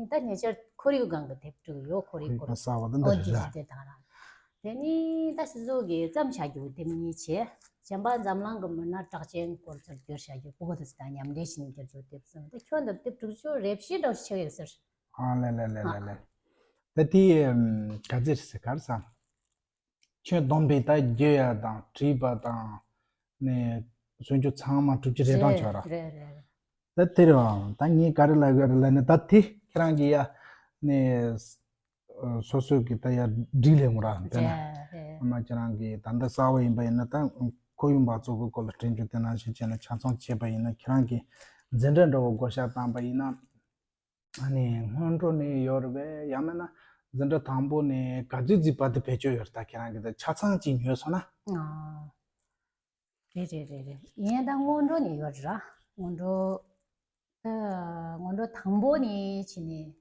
ད་ཉེ་ཆར་ཁོར་ཡུག་སྒང་གི་དེབ་བྲིས་ཡོད། ཁོར་ཡུག་སྐོར་གསར་བ་དེ་འདྲ་ཨོ་རེད་དེ་ར། དེ་དང་རང་། དེ་ནི་ད་སོ་སོ་གིས་བརྩམས་བཞག་རྒྱུ་དེབ་གཉིས་བྱས། གཞན་པ་འཛམ་གླིང་གི་མི་སྣ་གྲགས་ཅན་སྐོར་ཚུར་བསྒྱུར་བཞག་རྒྱུ། ཕྲུ་གུ་དེ་ཚོ་དང་མཉམ་འབྲེལ་བྱས་ནས་བསྒྱུར་རྒྱུ་དེབ་གསུམ། ད་ཁྱོན་བསྡོམས་དེབ་དྲུག་ཅུ་རེ་བཞི་འདྲ་བོ་ཞིག་ཆགས་ཡོད་ཟེར། ཨ་ལེ་ལེ་ལེ་ལེ་ལེ། ད་དེ་ག་ཚོད་རེད་ཟེར་ག་རེ་ཟེར། ཁྱོན་བསྡོམས་པས་ད་བསྒྱུར་ཡ་དང་བྲིས་པ་དང་ནས་བཟོ་རྒྱུ་ཚང་མ་དྲུག་ཅུ་རེ་གྲངས་ཆགས་ར། རེད་རེད། ད་དེ་རེད་བ། ད་ངས་ག་རེ་ལབ་དགོས་རེད་ལབ་ན། ད་དེ་ཁྱེད་རང་གིས་ཡ་ནས་སོ་སོ་གི་ད་ཡ་བསྒྲིགས་ལས་འོང་ར། དཔེར་ན་རེད་རེད། ཨ་མ་ཁྱེད་རང་གིས་ད་ལྟ་གསར་པ་ཡིན་པ་ཡིན་ན་ད་ཁོར་ཡུག་འབག་བཙོག་གི་སྐོར་ལ་དྲན་རྒྱུ་དེ་ནང་བཞིན་བྱས་ན་ཆ་ཚང་བྱས་པ་ཡིན་ན། ཁྱེད་རང་གིས་འཛིན་གྲྭ་འདྲ་བོ་བགོ་བཤའ་བཏང་པ་ཡིན་ན། ཨ་ནི་སྔོན་འགྲོ་ནས་ཡོད་རེད་པས། ཡང་མིན་ན་འཛིན་གྲྭ་དང་པོ་ནས་ག་ཚོད་ཙམ་བར་དུ་བེད་སྤྱོད་ཡོད་རེད། ད་ཁྱེད་རང་གིས་ད་ཆ་ཚང་གཅིག་ཉོས་སོང་ན། ཨ། རེད་རེད་རེད་རེད། ངས་ད་སྔོན་འགྲོ་ནས་ཡོད་རེད་ར། སྔོན་འགྲོ། ད་སྔོན་འགྲོ་དང་པོ་ནས་བྱས་ནས་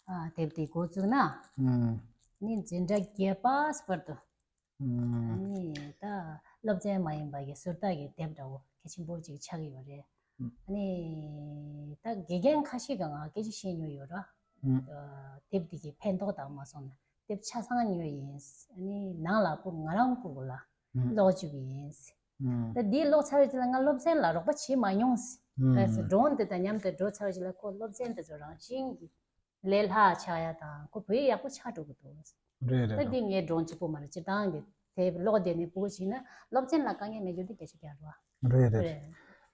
ཨ་དེབ་དེ་འགོ་བཙུགས་ན། ཨུམ། ནི་འཛིན་གྲྭ་བརྒྱད་པ་བར་དུ། ཨུམ། ནི་ད་སློབ་ཚན་མ་ཡིན་པ་གི་ཟུར་ལྟ་གི་དེབ་འདྲ་བོ་གལ་ཆེན་པོ་ཅིག་ཆགས་ཀྱི་ཡོད་རེད། ཨུམ། ནི་ད་དགེ་རྒན་ཁ་ཤས་ཀྱིས་ང་སྐད་ཆ་བཤད་མྱོང་ཡོད་ར། ཨུམ། ཨ་དེབ་དེ་གི་ཕན་ཐོགས་དང་མ་སོང་ན། དེབ་ཆ་ཚང་ཉོས་ཡིན། ཨ་ནི་ནང་ལ་ཕྲུ་གུ་ང་རང་ཕྲུ་གུ་ལ་ཨུམ་ཀློག་བཅུག་གི་ཡིན། ཨུམ། ད་འདི་ཀློག་ཚར་བའི་རྗེས་ལ་ང་སློབ་ཚན་ལ་རོགས་པ་བྱེད་མ་མྱོང་། ཨུམ། ཨ་སྒྲུང་དེ་དང་མཉམ་དུ་འགྲོ་ཚར་བའི་རྗེས་ལ་ཁོ་སློབ་ཚན་དེ་ཚོ་རང་བཞིན་གྱིས་ལས་སླ་ཆགས་ཡ་དང་ཁོ་བོད་ཡིག་ཡག་པོ་ཆགས་འགྲོ་གི་འདུག། རེད་རེད། ད་འདི་ངའི་སྒྲུང་གཅིག་པོ་མ་རེད། སྤྱིར་བཏང་གི་དེབ་ཀློག་བསྡད་ནས་ཕྲུ་གུ་བྱིས་ན་སློབ་ཚན་ལ་དཀའ་ངལ་མེད་རྒྱུ་དེ་སྐད་ཆ་རྒྱག་རོགས། རེད་རེད། རེད།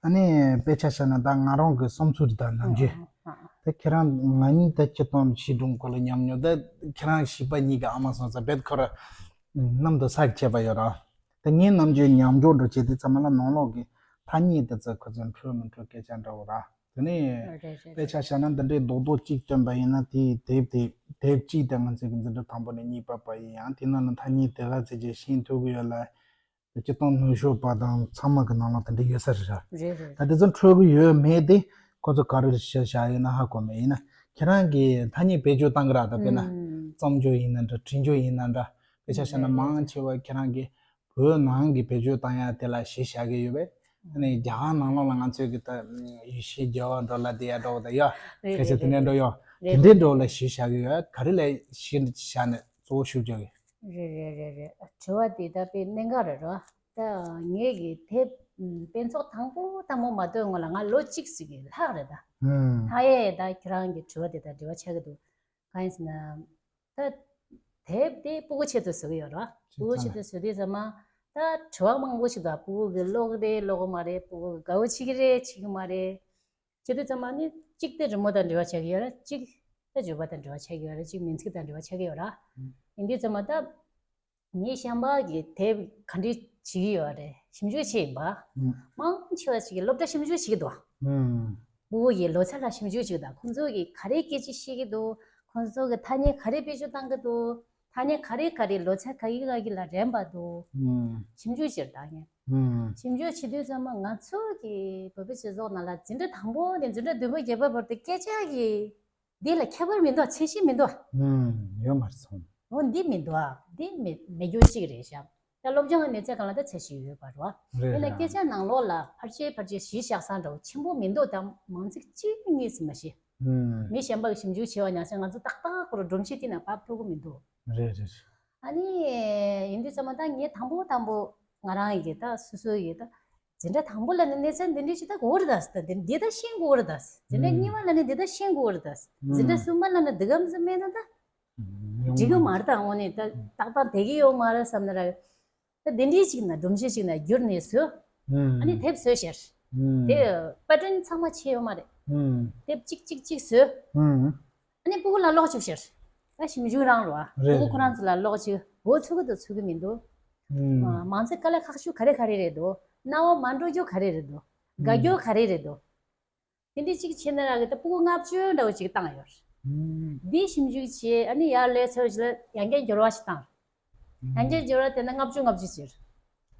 ཨ་ནི་དཔེ་ཆ་བཞག་ན་ད་ང་རང་གི་བསམ་ཚུལ་དང་ནམ་རྒྱུན། ཨ་ཨ་ཨ། ད་ཁྱེད་རང་ང་གཉིས་ད་སྤྱིར་བཏང་བྱིས་སྒྲུང་སྐོར་ལ་ཉམས་མྱོང་ད་ཁྱེད་རང་བྱིས་པ་གཉིས་ཀྱི་ཨ་མ་སོང་ཙང་རྦད་ཁོ་ར་གནམ་དུ་ས་གི་ཁྱད་པར་ཡོད་ར། ད་ངས་ནམ་རྒྱུན་ཉམས་འགྱུར་འགྲོ་བྱེད་དུས་ཙམ་པ་ལ་ནང་ལོགས་ཀྱི་ཐ་སྙད་དེ་ཚོ་ཁོ་ཚོས་འཁྲུལ་མི་འཁྲུལ་སྐད་ཆ་འདྲ་བོ་ར། དེ་ནས་རེད་རེད་དཔེ་རེད། ཆ་བཞག་ན་འདི་འདྲའི་རྡོག་རྡོག་གཅིག་སྟོན་པ་ཡིན་ན། དེའི་དེབ་དེ་དེབ་གཅིག་དེ་ང་ཚོའི་གི་འཛིན་གྲྭ་དང་པོ་ནས་གཉིས་པ་བར་ཡིན། ཡང་དེ་ནང་ལ་ཐ་སྙད་དེ་ག་ཚད་ཅིག་ཤེས་ཐུབ་ཀྱི་ཡོད་ལ། སྤྱིར་བཏང་ནུ་ཞོ་པ་དང་ཚང་མ་གི་ནང་ལ་དེ་འདྲ་ཡོད་ས་རེད་ར། རེད་རེད། ད་དེ་ཚོ་འཕྲོད་ཀྱི་ཡོད་མེད་དེ་ཁོ་ཚོ་ག་རེ་བཤད་བཞག་ཡོད་ན་ཧ་གོ་མེད། ཡིན་ན་ ཁྱེད་རང་གིས་ཐ་སྙད་བེད་སྤྱོད་བཏང་གི་ར། ད་དཔེར་ན་ཨུམ། རྩོམ་སྦྱོར་ཡིན་ན་འདྲ། འབྲི་སྦྱོར་ཡིན་ན་འདྲ། དཔེ་ཆ་བཞག་ན་རེད་རེད། མང་ཆེ་བ་ཁྱེད་རང་གིས་བོད་ནང་གི་བེད་སྤྱོད་བཏང་ཡ་དེ་ལ་གཞི་བཞག་གི་ཡོད་པས། ཨ་ནི་རྒྱ་གར་ནང་ལོགས་ལ་ང་ཚོས་གི་ད་ཡེ་ཤུའི་རྒྱལ་བ་འགྲོ་ལ་དེ་ཡ་འགྲོ་ད་ཡ། རེད་སྐད་ཆ་རེད་དེ་འདྲ་རེད་འགྲོ་ཡོད། རེད། དེ་འདྲའི་འགྲོ་ལ་གཞི་བཞག་གི་ཡོད། ག་རེ་ལ་གཞི་བཞག་ནས་གཙོ་བོ་ཤུགས་རྒྱག་གི། རེད་རེད་རེད་རེད། དྲི་བ་དེ་ད་དཔེ་གནད་འགག་རེད་རོ། ད་ངས་གི་དེབ་དཔེ་ཚོགས་དང་པོ་དང་པོ་མ་བཏོན་སྔོན་ལ་ང་ལོ་གཅིག་ཙམ་གི་ལྷག་རེད་ད། ཧུམ། ད་ཡས་ད་ཁྱེད་རང་གི་དྲི་བ་དེ་ད་འབྲེལ་བ་ཆགས་ཀྱི་འདུག་གང་ཡིན་ཟེར་ན། ད་དེབ་དེ་སྤུ་གུ་ཆེད་དུ་བཟོ་གི་ཡོད་ར། སྤུ་གུ་ཆེད་དུ་བཟོ་དུས་ཙམ་མ། ད་དྲི་བ་མང་པོ་ཞིག་འདུག་སྤུ་གུ་གི་ཀློག་རེད་ཀློག་གི་མ་རེད། སྤུ་གུ་གི་དགའ་བོ་བྱེད་ཀྱི་རེད་བྱེད་ཀྱི་མ་རེད། བྱེད་དུས་ཙམ་མ་ནི་གཅིག་དེ་རི་མོ་དང་འབྲེལ་བ་ཆགས་ཀྱི་ཡོད་ར། གཅིག་ད་བརྗོད་པ་དང་འབྲེལ་བ་ཆགས་ཀྱི་ཡོད་ར། གཅིག་མིང་ཚིག་དང་འབྲེལ་བ་ཆགས་ཀྱི་ཡོད་ར། ཡིན་དུས་ཙམ་མ་ད། ངའི་བཤམས་པ་གི་དེབ་ག་འདྲ་བྱེད་ཀྱི་ཡོད་རེད། ཞིབ་འཇུག་བྱེད་ཡིན་པ། ཨུམ། མང་ཆེ་བ་ཞིག་གིས་སློབ་གྲྭ་ཞིབ་འཇུག་བྱེད་ཀྱི་འདུག་ཨུམ། སྤུ་གུ་ཡི་ལོ་ཚད་ལ་ཞིབ་འཇུག་བྱེད་ཀྱི་འདུག་ཁོང་ཚོ་གིས་ག་རེ་སྐད་ཆ་བཤད་ཀྱི་འདུག་ཁོང་ཚོ་གིས་ཐ་སྙད་ག་རེ་བེད་སྤྱོད་བཏང་གི་འདུག་ཐ་སྙད་ག་རེ་ག་རེ་ལོ་ཚད་ག་གི་ག་གི་ལ་རན་པ་འདུག་ཨུམ། ཞིབ་འཇུག་བྱེད་ད་ངས། ཨུམ། ཞིབ་འཇུག་བྱེད་དུས་ཙམ་མ་ང་ཚོ་གི་བོད་པའི་སྤྱི་ཚོགས་ནང་ལ་འཛིན་གྲྭ་དང་པོ་ནས་འཛིན་གྲྭ་བདུན་པ་བརྒྱད་པ་བར་དུ་སྐད་ཆ་གི་འདི་ལ་ཁྱད་པར་མི་འདུག་ཚད་གཞི་མི་འདུག་ཨུམ། ཡོད་མ་རེད་སོང་། འོ་འདི་མི་འདུག་འདི་མི་མེད་རྒྱུ་གཅིག་རེད་ཤག་ད་སློབ་སྦྱོང་གི་གནས་ཚད་སྒང་ལ་ད་ཚད་གཞི་ཡོད་པ་རེད་བ། རེད་ཡིན་ན་རེད། སྐད་ཆ་ནང་ལོགས་ལ་ཕལ་ཆེར་ཕལ་ཆེར་གཞི་བཞག་ས་འདྲ་བོ་ཆེན་པོ་མི་འདུག་ད་མང་ཚིག་གཅིག་གཉིས་སུ་མ་གཞི། ཨུམ། མི་གཞན་པ་གི་ཞིབ་འཇུག་བྱས་པ་ཉག་ཅིག་ང་ཚོ་ཏག་ཏག་ཁོ་རང་སྒྲོམ་གཞི་སྟེང་ན་བབས་ཐུབ་ཀྱི་མི་འདུག་རེད་རེད། ཨ་ནི་ཡིན་དུས་ཙམ་མ་ད་ངས་དང་པོ་དང་པོ་ང་རང་གི་ད་སོ་སོ་ཡི་ད། འཛིན་གྲྭ་དང་པོ་ལ་ནི་གནས་ཚུལ་འདི་འདྲ་ཞིག་ད་གོ་རེད་ད། འདི་འདི་ད་ཤེས་དགོས་རེད་ད། འཛིན་གྲྭ་ཨུམ། གཉིས་པ་ལ་ནི་འདི་ད་ཤེས་དགོས་རེད་ད། འཛིན་གྲྭ་ཨུམ། གསུམ་པ་ལ་ནི་འདི་གམ་ཙམ་མེད་ན་ད་ཡོང་འགྲིག་གི་མ་མ་རེད་ད། དངོས་གནས་ད་ཨུམ། ཏག་ཏག་བསྡད་ཀྱི་ཡོད་མ་རེད་བསམ་ན་ར། ད་འདི་འདྲའི་ཅིག་ན་སྒྲོམ་གཞི་ཅིག་ན་བསྒྱུར་ནས་བཟོས། ཨུམ། ཨ་ནི་དེབ་བཟོས་ཤར། ཨུམ། དེ་པ་ཊན་ཚང་མ་ཕྱེ་ཡོད་མ་རེད། ཨུམ། དེབ་གཅིག་གཅིག་གཅིག་བཟོས། ཨུམ། ཨ་ནི་སྤུ་གུ་ལ་ཀློག་བཅུག་ཤར། ད་ཞིབ་འཇུག་རང་རོ། རེད་སྤུ་གུ་ཁོ་རང་ཚོ་ལ་ཀློག་བཅུག་འོ་ཚུགས་ཀྱི་འདུག་ཚུགས་ཀྱི་མི་འདུག་ཨུམ། མང་ཚིག་དཀའ་ལས་ཁག་ཤོས་ག་རེ་ག་རེ་རེད་འདུག་སྣང་བ་མ་འགྲོ་རྒྱུ་ག་རེ་རེད་འདུག་དགའ་རྒྱུ་ག་རེ་རེད་འདུག་དེ་འདྲ་གཅིག་བྱས་ན་རག་གི་ད་སྤུ་གུ་ལྔ་བཅུ་འདྲ་བོ་ཅིག་བཏང་ཡོད། ཨུམ། འདི་ཞིབ་འཇུག་བྱས་ཨ་ནི་ཡར་ལས་ཚོད་ཅིག་ལ་ཡང་བསྐྱར་འགྱུར་བ་ཞིག་བཏང་། ཡང་བསྐྱར་འགྱུར་བ་དེ་ན་ལྔ་བཅུ་ལྔ་བཅུ་ཅིག་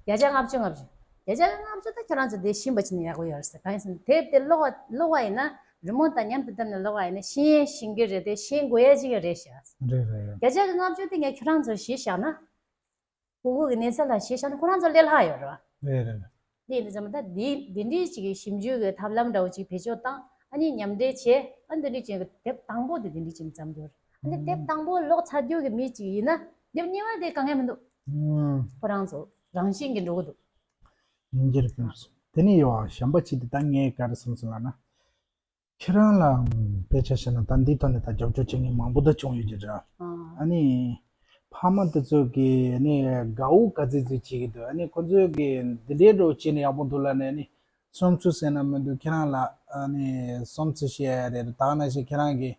བརྒྱ་ཆ་ལྔ་བཅུ་ལྔ་བཅུ། བརྒྱ་ཆ་ལྔ་བཅུ་ད་ཁྱོད་རང་ཚོ་དེ་ཤེས་པ་ཅིག་ནི་ཡག་པོ་ཡོད་རེད་ཟེར། གང་ཡིན་ཟེར་ན་དེབ་དེ་ཀློག་པ་ཀློག་པ་ཡིན་ན་རི་མོ་དང་མཉམ་དུ་བཏབ་ནས་ཀློག་པ་ཡིན་ན་ཤེས་ཡས་ཤེས་ཀྱི་རེད་དེ་ཤེས་དགོས་ཡས་ཅིག་རེད་ཤག་རེད་རེད་རེད། བརྒྱ་ཆ་གི་ལྔ་བཅུ་དེ་ངས་ཁྱོད་རང་ཚོར་གཞི་བཞག་ན། སྤུ་གུ་གི་གནས་ཚད་ལ་གཞི་བཞག་ན་ཁོ་རང་ཚོ་ལས་སླ་ཡོད་རེད་བ། རེད་རེད་རེད། དེ་ཡིན་དུས་ཙམ་པ་ད་འདི་འདི་འདྲའི་ཅིག་གི་ཞིབ་འཇུག་གི་ཐབས་ལམ་འདྲ་བོ་ཅིག་བེད་སྤྱོད་བཏང་ཨ་ནི་མཉམ་འབྲེལ་བྱས་ཨ་འདི་འདྲའི་ཅིག་གི་དེབ་དང་པོ་དེ་འདི་འདྲའི་ཅིག་བརྩམས་འདུག་ཨ་ནི་དེབ་དང་པོ་ཀློག་ཚར་རྒྱུ་གི་མི་ཅིག་ཡིན་ན་དེབ་གཉིས་པ་དེ་དཀའ་ངལ་མི་འདུག་ཨུམ། ཁོ་རང་ཚོ་རང་བཞིན་གྱིས་འགྲོ་གི་འདུག་ཡིན་གྱི་རེད། དེ་ནས་ཡོད་གཞན་པ་ཅིག་དེ་ད་ངས་ག་རེ་བསམ་སོང་ལབ་ན། ཁྱེད་རང་ལ་དཔེ་ཆ་བཤད་ན་ད་འདིའི་ཐོག་ནས་ད་རྒྱབ་སྐྱོར་བྱེད་མཁན་མང་པོ་ད་བྱུང་ཡོད་ཀྱི་རེད། ཨ་ནི་ཕ་མ་དེ་ཚོ་གིས་ནི་དགའ་བོ་ག་ཚོད་ཚོད་བྱེད་ཀྱི་འདུག་ཨ་ནི་ཁོ་ཚོས་གིས་འདི་འདྲའི་འགྲོ་བྱས་ནས་ཡག་པོ་འདུག་ལབ་ནས་ནི་བསམ་ཚུལ་ཟེར་ན་མི་འདུག་ཁྱེད་རང་ལ་ཨ་ནི་བསམ་ཚུལ་བཤད་ཡ་རེད། ད་ག་ནང་བཞིན་ཁྱེད་རང་གིས་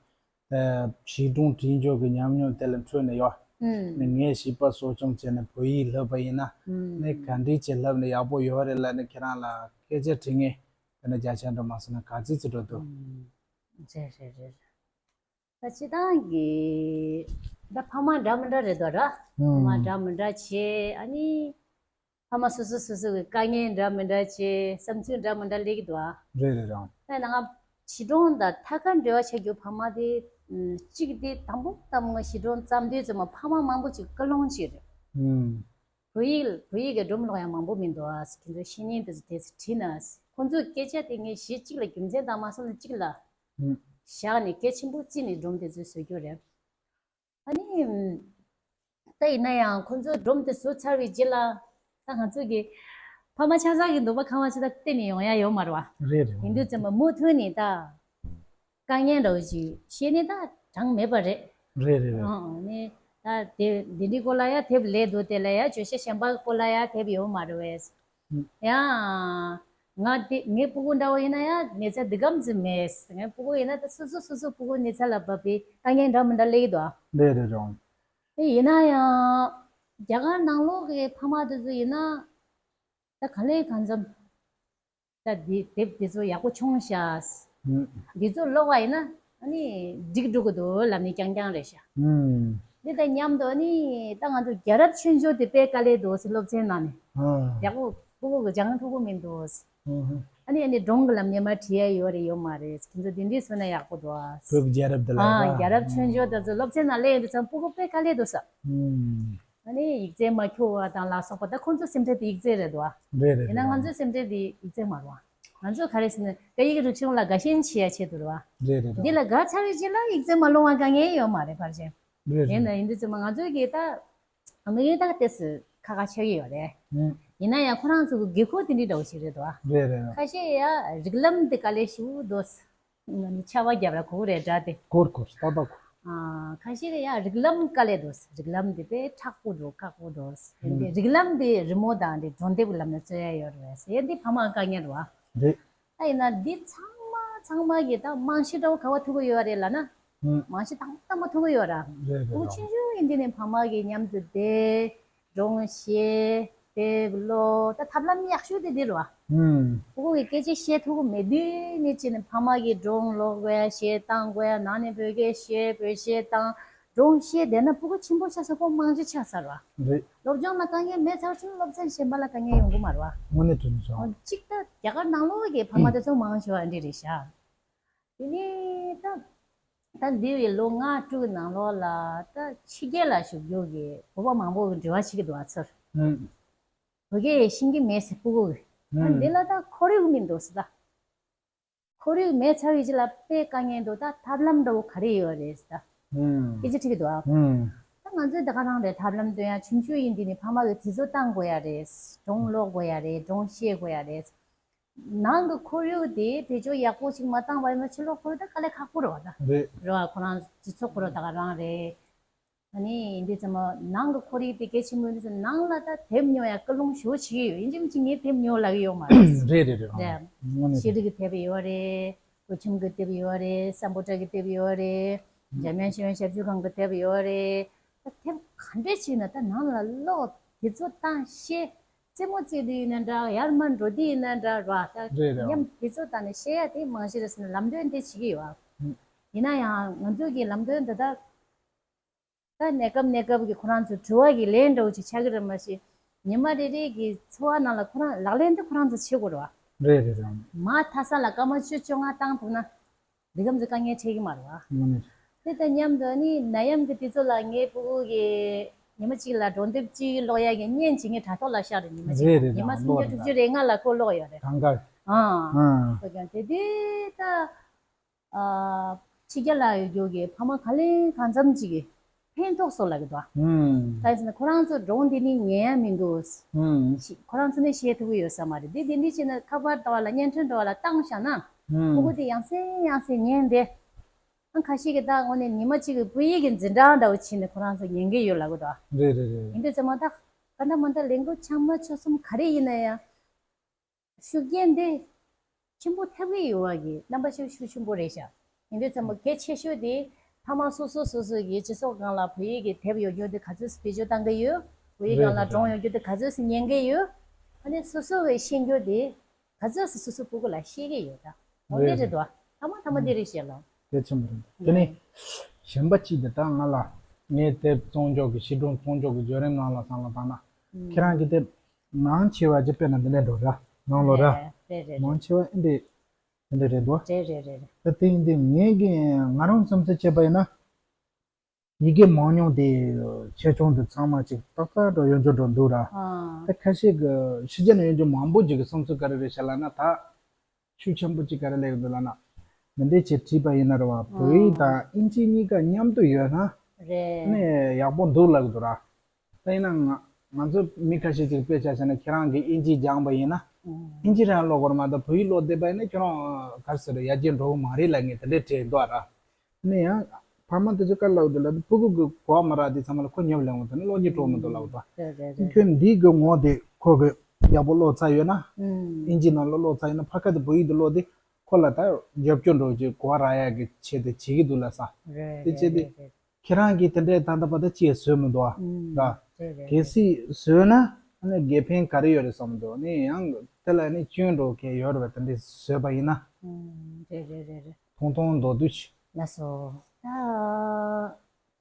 ཨ་བྱིས་སྒྲུང་འབྲི་འཇོག་གི་ཉམས་མྱོང་དེ་ལ་འཕྲོས་ནས་ཡོད། ཨུམ། ནི་ངས་བྱིས་པ་གསོ་སྐྱོང་བྱས་ནས་བོད་ཡིག་བསླབ་པ་ཡིན་ན་ཨུམ། ནི་ག་འདྲས་བྱས་བསླབ་ནས་ཡག་པོ་ཡོད་རེད་ལབ་ནས་ཁྱེད་རང་ལ་སྐད་ཆ་དྲི་ངེས། དེ་ནས་བརྒྱ་ཆ་འགྲོ་མ་སོང་ན་ག་ཚོད་ཚོད་འགྲོ་འདུག་ཨུམ། རེད་རེད་རེད། ད་སྤྱི་བཏང་གི་ད་ཕ་མ་འདྲ་མི་འདྲ་རེད་དོ་ར། ཕ་མ་ཨུམ། འདྲ་མི་འདྲ་བྱས་ཨ་ནི། ཕ་མ་སོ་སོ་སོ་སོ་གི་དཀའ་ངལ་འདྲ་མི་འདྲ་བྱས་བསམ་ཚུལ་འདྲ་མི་འདྲ་སླེབས་ཀྱི་འདུག་ཨ། རེད་རེད་རེད། ད་ནང་བྱིས་སྒྲུང་དང་ཐད་ཀར་འབྲེལ་བ་ཆགས་རྒྱུ་ཕ་མ་དེ་གཅིག་དེ་དང་པོ་དང་པོ་བྱིས་སྒྲུང་བརྩམས་དུས་ཙམ་པ་ཕ་མ་མང་པོ་ཅིག་སྐུལ་སློང་བྱས་རེད། ཨུམ། བོད་ཡིག་བོད་ཡིག་གི་སྒྲུང་ཀློག་ཡག་མང་པོ་མི་འདུག་ཨ། ཁྱེད་ཚོ་བཤེས་གཉེན་དེ་ཚོ་དེ་ཚོ་བྲིས་ན། ཁོང་ཚོའི་སྐད་ཆ་དེ་ངས་གཞི་གཅིག་ལ་རྒྱུ་མཚན་དང་མ་སོང་ན་གཅིག་ལ་ཨུམ། བཞག་ནས་གལ་ཆེན་པོ་བརྩིས་ནས་སྒྲུང་དེ་ཚོ་བཟོ་རྒྱུ་རེད། ཨ་ནི། ད་ཡིན་ན་ཡང་ཁོང་ཚོས་སྒྲུང་དེ་བཟོ་ཚར་བའི་རྗེས་ལ་ད་ང་ཚོ་གི་ཕ་མ་ཆ་ཚང་གི་འདོད་པ་ཁེངས་པ་ཞིག་ད་གཏན་ནས་ཡོང་ཡ་ཡོད་མ་རེད་བ། རེད་རེད། ཡིན་དུས་ཙམ་པ་མུ་མཐུད་ནས་ད། དཀའ་ངལ་འདྲ་བོ་ཞིག་བཤད་ནས་ད་གྲངས་མེད་པ་རེད། རེད་རེད་རེད། ཨང་ནི་ད་དེ་འདི་འདྲའི་སྐོར་ལ་ཡ་དེབ་ལས་འདུག་དེ་ལ་ཡ་བརྗོད་བྱ་གཞན་པ་སྐོར་ལ་ཡ་དེབ་ཡོད་མ་རེད་བས། ཨང་། ཡ། ང་དེ་ངའི་སྤུ་གུ་འདྲ་བོ་ཡིན་ན་ཡ་གནས་ཚད་འདི་གམ་ཙམ་མེད། ངའི་སྤུ་གུ་ཡིན་ན་ད་སོ་སོ་སོ་སོ་སྤུ་གུ་གནས་ཚད་ལ་བབས་པའི་དཀའ་ངལ་འདྲ་མི་འདྲ་སླེབས་ཀྱི་འདུག་ཨ། རེད་རེད་རེད། ཨེ་ཡིན་ན་ཡང་རྒྱ་གར་ནང་ལོགས་ཀྱི་ཕ་མ་དེ་ཚོ་ཡིན་ན་ད་ག་ལེ་གང་འཚམ། ད་འདི་དེབ་འདི་ཚོ་ཡག་པོ་ཆུང་ཤག་ཨུམ། འདི་ཚོ་ཀློག་པ་ཡིན་ན་ཨ་ནི་འགྲིག་འགྲོ་གི་འདུག་ལབ་ནི་རྐྱང་རྐྱང་རེད་ཤག་ཨུམ། འདི་དང་མཉམ་དུ་ཨ་ནི་ད་ང་ཚོ་རྒྱལ་རབས་ཆོས་འབྱོར་དེ་དཔེ་དཀའ་ལས་འདུག་ཟེར་སློབ་ཚན་ནང་ནས། ཨ། ཡག་པོ་ཕྲུ་གུ་གི་སྦྱང་ཐུབ་ཀྱི་མི་འདུག་ཨུམ། ཨ་ནི་ཨ་ནི་སྒྲུང་གི་ལམ་སྙན་མ་བྲིས་ཡ་ཡོད་རེད་ཡོད་མ་རེད། ཁྱེད་ཚོ་དེ་འདྲས་བཟོས་ན་ཡག་པོ་འདུག་ཨ། བོད་ཀྱི་རྒྱལ་རབས་དེ་ལ་ཨ་ར། རྒྱལ་རབས་ཆོས་འབྱོར་དེ་ཚོ་སློབ་ཚན་ནང་སླེབས་ཡོང་དུས་ཙམ་སྤུ་གུ་དཔེ་དཀའ་ལས་འདུག་ས། ཨུམ། ཨ་ནི་ཡིག་རྩིས་མ་འཁྱོར་བ་དང་ལ་སོགས་པ་ད་ཁོང་ཚོ་སེམས་ཁྲལ་དེ་ཡིག་རྩིས་རེད་འདུག་ཨ། རེད་རེད་ཡིན་ན་རེད། ང་ཚོའི་སེམས་ཁྲལ་དེ་ཡིག་རྩིས་མ་རེད་བ། ང་ཚོ་ག་རེ་ཟེར་ན་སྐད་ཡིག་རིག་གཞུང་ལ་དགའ་ཞེན་བྱེད་ཡ་ཆེད་དུ་རེད་བ། རེད་རེད་རེད། འདི་ལ་དགའ་ཚར་བའི་རྗེས་ལ་ཡིག་རྩིས་མ་ལོང་བ་དཀའ་ངལ་ཡོད་མ་རེད་ཕལ་ཆེར། རེད་ཡིན་རེད། ན་ཡིན་དུས་ཙམ་པ་ང་ཚོའི་གི་ད་དམིགས་ཡུལ་ད་ཏོག་ཙམ་ཁག་ཁག་ཆགས་ཀྱི་ཡོད་རེད། ཨུ། ཡིན་ན་ཡང་ཁོ་རང་ཚོ་གི་དགོས་མཁོ་དེ་འདྲའི་འདྲ་བོ་ཞིག་རེད་དོ། རེད་རེད་རེད། ཁ་ཤས་ཡ་རིགས་ལམ་དེ་དཀའ་ལས་ཞེ་པོ་འདུག་ང་ནི་ཆར་པ་བརྒྱབ་ལ་གོ་གི་རེད་འདྲ་དེ། གོར་གོར་ཏག་ཏག་གོ། ཨ། ཁ་ཤས་ཡ་རིགས་ལམ་དཀའ་ལས་འདུག་རིགས་ལམ་དེ་དཔེ་མཁྲེགས་པོ་འདུག་ཁག་པོ་འདུག་ཡིན་ཏེ་ཨུ། རིགས་ལམ་དེ་རི་མོ་དང་དེ་སྒྲུང་དེབ་ཀྱི་ལམ་ནས་རྩོད་ཡ་ཡོད་རེད་ཟེར་ཡ་འདི་ཕ་མ་དཀའ་ངལ་རེད་བ། རེད། ད་ཡིན་ན་འདི་ཚང་མ་ཚང་མ་གི་ད་རྨང་གཞི་འདྲ་བོ་ག་བ་ཐུག་གི་ཡོད་རེད་ལབ་ན། ཨུ། རྨང་གཞི་དང་དང་པོ་ཐུག་གི་ཡོད་ར། རེད་རེད། ཕྲུ་གུ་རེད། ཆུང་ཆུང་ཡིན་དུས་ནས་ཕ་མ་གི་མཉམ་དུ་བསྡད། སྒྲུང་བཤད། དེབ་ཀློག་ད་ཐབས་ལམ་ཡག་ཤོས་དེ་འདི་རེད་བ། ཨུ། ཕྲུ་གུ་གི་སྐད་ཆ་བཤད་ཐུབ་ཀྱི་མེད་དུས་ནས་བྱས་ནས་ཕ་མ་གི་སྒྲུང་ཀློག་དགོས་ཡ་བཤད་བཏང་དགོས་ཡ་ནང་ནས་བོད་སྐད་བཤད་བོད་གཞས་བཏང་། སྒྲུང་བཤད་བསྡད་ན་ཕྲུ་གུ་ཆེན་པོ་ཆགས་ས་ཁོ་རྨང་གཞི་ཆགས་ཚར་བ། རེད། སློབ་སྦྱོང་ལ་དཀའ་ངལ་མེད་ཚར་ཕྱིན་སློབ་ཚན་གཞན་པ་ལ་དཀའ་ངལ་ཡོང་གི་མ་རེད་བ། དངོས་གནས་དྲང་གནས་བྱུང་། གཅིག་ད་རྒྱ་གར་ནང་ལོགས་ཀྱི་ཕ་མ་དེ་ཚོ་མང་ཆེ་བ་འདི་རེད་ཤག་དེ་ནས་ད་ད་འདས་པའི་ལོ་ལྔ་དྲུག་གི་ནང་ལོགས་ལ་ད་ཕྱི་རྒྱལ་ལ་བཞུགས་རྒྱུ་གི་བོད་པ་མང་པོ་གི་འབྲེལ་བ་བྱེད་ཀྱི་འདུག་ཨ་ཚུར། ཨུ། བོད་སྐད་ཤེས་ཀྱི་མེད་ཟེར་ཕྲུ་གུ་གི། ཨ་ཨུ། འདི་ལ་ད་ཁོར་ཡུག་མི་འདུག་ཟེར་ད། ཁོར་ཡུག་མེད་ཚར་བའི་རྗེས་ལ་དཔེ་དཀའ་ངལ་འདུག་ད་ཐབས་ལམ་འདྲ་བོ་ག་རེ་ཡོད་རེད་ཟེར་ད། ཨུ། སྐད་ཆ་དྲིས་ཀྱི་འདུག་ཨ། ཨུ། ད་ང་ཚོས་ད་ག་རང་རེད་ཐབས་ལམ་སྟོན་ཡ་ཆུང་ཆུང་ཡིན་དུས་ནས་ཕ་མ་གིས་དེ་ཚོ་བཏང་དགོས་ཡ་རེད། སྒྲུང་ཀློག་དགོས་ཡ་རེད། སྒྲུང་བཤད་དགོས་ཡ་རེད། ནང་གི་ཁོར་ཡུག་དེ་བེད་སྤྱོད་ཡག་པོ་ཞིག་མ་བཏང་བ་ཡིན་ན་ཕྱི་ལོགས་ཁོར་ཡུག་ད་དཀའ་ལས་ཁག་པོ་རེད་བ་ད། རེད། རེད་བ་ཁོ་རང་སྤྱི་ཚོགས་ཁོ་རང་ད་ག་རང་རེད། ཨ་ནི་འདི་ཚང་མ་ནང་གི་ཁོར་ཡུག་དེ་གལ་ཆེན་པོ་ཡིན་ཙང་ནང་ལ་ད་དེབ་ཉོ་ཡ་སྐུལ་སློང་ཞེ་པོ་བྱེད་ཀྱི་ཡོད། ཡིན་གཅིག་མིན་གཅིག་ངས་དེབ་ཉོ་ལབ་ཀྱི་ཡོད་མ་རེད། རེད་རེད་རེད། རེད། དངོས་གནས་ཤེས་རིག་གི་དེབ་ཡོད་རེད། བོད་ཁྱིམ་གྱི་དེབ་ཡོད་རེད། སམ་བྷོ་ཊ་གི་དེབ་ཡོད་རེད། འཇམ་དབྱངས་ཤེས་ཡོན་ཞབས་ཞུ་ཁང་གི་དེབ་ཡོད་རེད། ད་དེབ་ག་འདྲས་བྱས་ན་ད་ནང་ལ་ཀློག་དེ་ཚོ་བཏང་བཤད། རྩེད་མོ་རྩེ་དུས་ཡིན་ན་འདྲ། ཡར་མར་འགྲོ་དུས་ཡིན་ན་འདྲ་ར། ད་རེད་རེད། མཉམ་དེ་ཚོ་བཏང་ནས་བཤད་ཡ་དེ་རྨང་གཞི་རེད་ཟེར་ནས་ལམ་སྟོན་དེ་བྱེད་ཀྱི་ཡོད། ཨ། ཡིན་ན་ཡང་ང་ཚོ་གི་ལམ་སྟོན་འདི་ད། ད་གནས་སྐབས་གནས་སྐབས་ཀྱི་ཁོ་རང་ཚོ་དྲི་བ་གི་ལན་འདྲ་བོ་ཅིག་ཆགས་ཀྱི་རེད་མ་གཞི། ཉི་མ་རེ་རེ་གི་འཚོ་བ་ནང་ལ་ཁོ་རང་ལག་ལེན་དུ་ཁོ་རང་ཚོ་བྱེད་དགོས་རེད་བ། རེད་རེད་རེད། མར་ཐ་ས་ལ་སྐར་མ་བཅུ་བཅོ་ལྔ་བཏང་ཐུབ་ན། འདི་གམ་ཚོ་དཀའ་ངལ་འཕྲད་ཀྱི་མ་རེད་བ། དངོས་གནས། དེ་དང་མཉམ་དུ་ནི་ནད་ཡམས་ཀྱི་དུས་ཚོད་ལ་ངའི་ཕྲུ་གུ་གི་ཉི་མ་གཅིག་ལ་སྒྲུང་དེབ་གཅིག་ཀློག་ཡ་གི་བརྙན་གཅིག་ངས་དྲ་ཐོག་ལ་བཞག་རེད་ཉི་མ་གཅིག་རེད་རེད། ཉི་མ་རེད། སུམ་བརྒྱ་ཀློག་རེད། དྲུག་ཅུ་རེ་ལྔ་ལ་ཁོ་ཀློག་ཡོད་རེད། གང་ག་ཨ། ཨ། ཁོ་ཀྱང་དེ་དུས་ད། ཨ། ཕྱི་རྒྱལ་ལ་ཡོད་རྒྱུ་གི་ཕ་མ་ག་ལེ་གང་འཚམ་ཅིག་གིས་ཕན་ཐོགས་སོང་ལབ་ཀྱི་འདུག་ཨ། ཨུམ། ད་ཡིན་ཟེར་ན་ཁོ་རང་ཚོ་སྒྲུང་འདི་ནི་ཉན་ཡ་མི་འདུག་ཨུམ། ཤི་ཁོ་རང་ཚོ་ནི་བཤད་ཐུབ་ཀྱི་ཡོད་ས་མ་རེད། འདི་འདི་འདྲ་བྱས་ན་ཁ་པར་འདྲ་བ་ལ་བརྙན་འཕྲིན་འདྲ་བ་ལ་བཏང་བཞག་ན། ཨུམ། ཕྲུ་གུ་དེ་ཡང་སེ་ཡང་སེ་ཉན་བསྡད། ཨ་ཁ་ཤས་ཀྱིས་ད་དངོས་གནས་ཉི་མ་གཅིག་གི་བོད་ཡིག་གི་འཛིན་གྲྭ་འདྲ་བོ་ཕྱིན་ནས་ཁོ་རང་ཚོ་ཉན་གྱི་ཡོད་ལབ་ཀྱི་འདུག་ཨ། རེད་རེད་རེད། ཡིན་དུས་ཚང་མ་ད་ག་འདྲ་མ་འདྲ་ལས་འགུལ་ཆ་མ་ཆོ་གསུམ་ག་རེ་ཡིན་ན་ཡང་། ཤུགས་རྐྱེན་དེ་ཆེན་པོ་ཐེབས་ཀྱི་ཡོད་པ་གི་རྣམ་པ་ཤུགས་ཤུགས་ཆེན་པོ་རེད་ཤག་ཡིན་དུས་ཚང་མ་གལ་ཆེ་ཤོས་དེ་ཕ་མ་སོ་སོ་སོ་སོ་གི་སྤྱི་ཚོགས་སྒང་ལ་བོད་ཡིག་གི་དེབ་ཡོད་རྒྱུ་དེ་ག་ཚོད་བེད་སྤྱོད་བཏང་གི་ཡོད། བོད་ཡིག་སྒང་ལ་སྒྲུང་ཡོད་རྒྱུ་དེ་ག་ཚོད་ཉན་གི་ཡོད། ཨ་ནི་སོ་སོ་བས་ཤེས་རྒྱུ་དེ་ག་ཚོད་སོ་སོ་ཕྲུ་གུ་ལ་ཤེས་ཀྱི་ཡོད་ད། འོ་དེ་རེད་དོ། ཐ་མ་ཐ་མ་དེ་རེད་ཤག་ལགས། གལ་ཆེན་པོ་རེད། དེ་ནས་གཞན་པ་གཅིག་དེ་ད་ང་ལ་ངའི་དེབ་བཙོང་འཇོག་གི་ཤེས་སྒྲུང་བཙོང་འཇོག་གི་བརྒྱུད་རིམ་ནང་ལ་བསམ་བློ་བཏང་ན། ཁྱེད་རང་གི་དེབ་མང་ཆེ་བ་ཅིག་དཔེར་ན་འདི་འདྲ་འགྲོ་ར་ནང་ལོགས་ར། རེད་རེད་རེད། མང་ཆེ་བ་འདི་འདི་འདྲ་རེད་འདུག་རེད་རེད་རེད། ད་དེ་ཡིན་དུས་ངས་ཀྱི་ང་རང་བསམ་ཚུལ་བྱས་པ་ཡིན་ན། ཡི་གེ་མང་ཉུང་དེ་ཆེ་ཆུང་དེ་ཚང་མ་ཅིག་ཏག་ཏག་འགྲོ་ཡོང་རྒྱུ་འགྲོ་འདུག་ར། ཨ། ད་ཁ་ཤས་ཀྱི་ཕྱི་རྒྱལ་ནས་ཡོང་རྒྱུ་མང་པོ་ཅིག་གི་བསམ་ཚུལ་ག་རེ་རེད་ཤག་ལབ་ན། ད་ཤུགས་ཆེན་པོ་ཅིག་ག་རེ་ལབ་ཀྱི་འདུག་ལབ་ན། འདི་འདྲས་བྱས་བྲིས་པ་ཡིན་ན་རེད་བ། བོད་ཡིག་དང་ཨིན་ཇི་གཉིས་ཀ་མཉམ་དུ་ཡོད་ན། རེད། ནས་ཡག་པོ་འདུག་ལབ་ཀྱི་འདུག་ར། ད་ཡིན་ན་ང་ང་ཚོ་མི་ཁ་ཤས་ཅིག་དཔེ་ཆ་བཞག་ན་ཁྱེད་རང་གིས་ཨིན་ཇི་སྦྱངས་པ་ཡིན་ན། ཨིན་ཇི་རང་ཀློག་དགོས་རེད་མ་གཏོགས་བོད་ཡིག་ཀློག་བསྡད་པ་ཡིན་ན་ཁྱེད་རང་ག་རེ་ཟེར་ཡར་རྒྱས་འགྲོ་གི་མ་རེད་ལབ་མཁན་དེ་འདྲས་བྲིས་འདུག་ར། ནས་ཡང་ཕ་མ་དེ་ཚོས་ག་རེ་ལབ་འདུག་ལབ་དུས་ཕྲུ་གུ་གི་གོ་བ་མ་རག་དུས་ཚང་མ་ལ་ཁོ་ཉོབ་ལེན་འོང་དུས་ནི་ཀློག་རྒྱུ་སྤྲོ་མི་འདུག་ལབ་འདུག་ར། རེད་རེད་རེད། ཁྱོད་འདི་གི་ངོ་དེ་ཁོ་གི་ཡག་པོ་ཀློག་ཚར་ཡོད་ན། ཨིན་ཇི་ནང་ལ་ཀློག་ཚར་ཡོད་ན་ཕ་ཁ་དེ་བོད་ཡིག་དེ་ཀློག་དུས་ཁོ་ལ་ད་རྒྱབ་སྐྱོར་འདྲ་བོ་ཅིག་གོ་བ་རག་ཡག་གི་ཆེད་དུ་བྱེད་ཀྱི་འདུག་ལབ་ས། རེད་དེ་བྱས་ཏེ། རེད་རེད། ཁྱེད་རང་གིས་དེ་འདྲའི་ད་ལྟ་བར་དུ་ཅི་ཡང་བཟོས་མི་འདུག་ཨ། ཨུམ། ར། རེད་རེད། གལ་སྲིད་བཟོས་ན་ཨ་ནི་དགེ་ཕན་ག་རེ་ཡོད་རེད་བསམ་འདུག་ནི་ཡང་དེ་ལ་ནི་སྐྱོན་འགྲོ་མཁན་ཡོད་རེད་པ། དེ་འདྲའི་བཟོས་པ་ཡིན་ན། ཨུམ། རེད་རེད་རེད་རེད། ཐུང་ཐུང་མདོར་བསྡུས་ཤིག་ལགས་སོ། ད་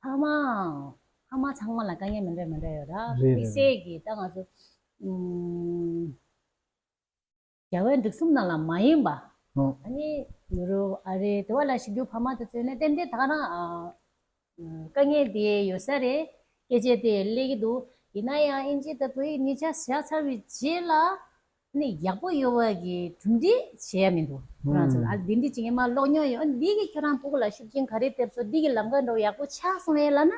ཕ་མའང་ཕ་མ་ཚང་མ་ལ་དཀའ་ངལ་མི་འདྲ་མི་འདྲ་ཡོད་ར། རེད་རེད། དམིགས་བསལ་གྱིས་ད་ང་ཚོ་ཨུམ། རྒྱལ་བའི་འབྲུག་གསུམ་ནང་ལ་མ་ཡིན་པ། ཨ་ནི་ཡུ་རོབ་ཨ་རི་དེ་བ་ལ་བཞུགས་རྒྱུ་ཕ་མ་དེ་ཚོས་ནས་ཏན་ཏན་ད་ག་རང་ཨ། དཀའ་ངལ་དེ་ཡོད་ས་རེད། སྐད་ཆ་དེ་སླེབས་ཀྱི་འདུག་ཡིན་ན་ཡང་ཨིན་ཇི་དང་བོད་ཡིག་གཉིས་ཆ་བཞག་ཚར་བའི་རྗེས་ལ་ནི་ཡག་པོ་ཡོད་པ་གི་གྲུབ་འབྲས་བྱེད་ཡ་མི་འདུག་ཁོ་རང་ཚོ་ལ་ཨ་འདི་འདི་ཅིག་ངས་མ་ཀློག་མྱོང་ཡོད། འདི་གི་ཁྱོད་རང་སྤུ་གུ་ལ་ཤུགས་རྐྱེན་ག་རེ་ཐེབས་སོང་། འདི་གི་ལམ་ཁ་འགྲོ་ཡག་པོ་ཆགས་སོང་ངས་ལབ་ན་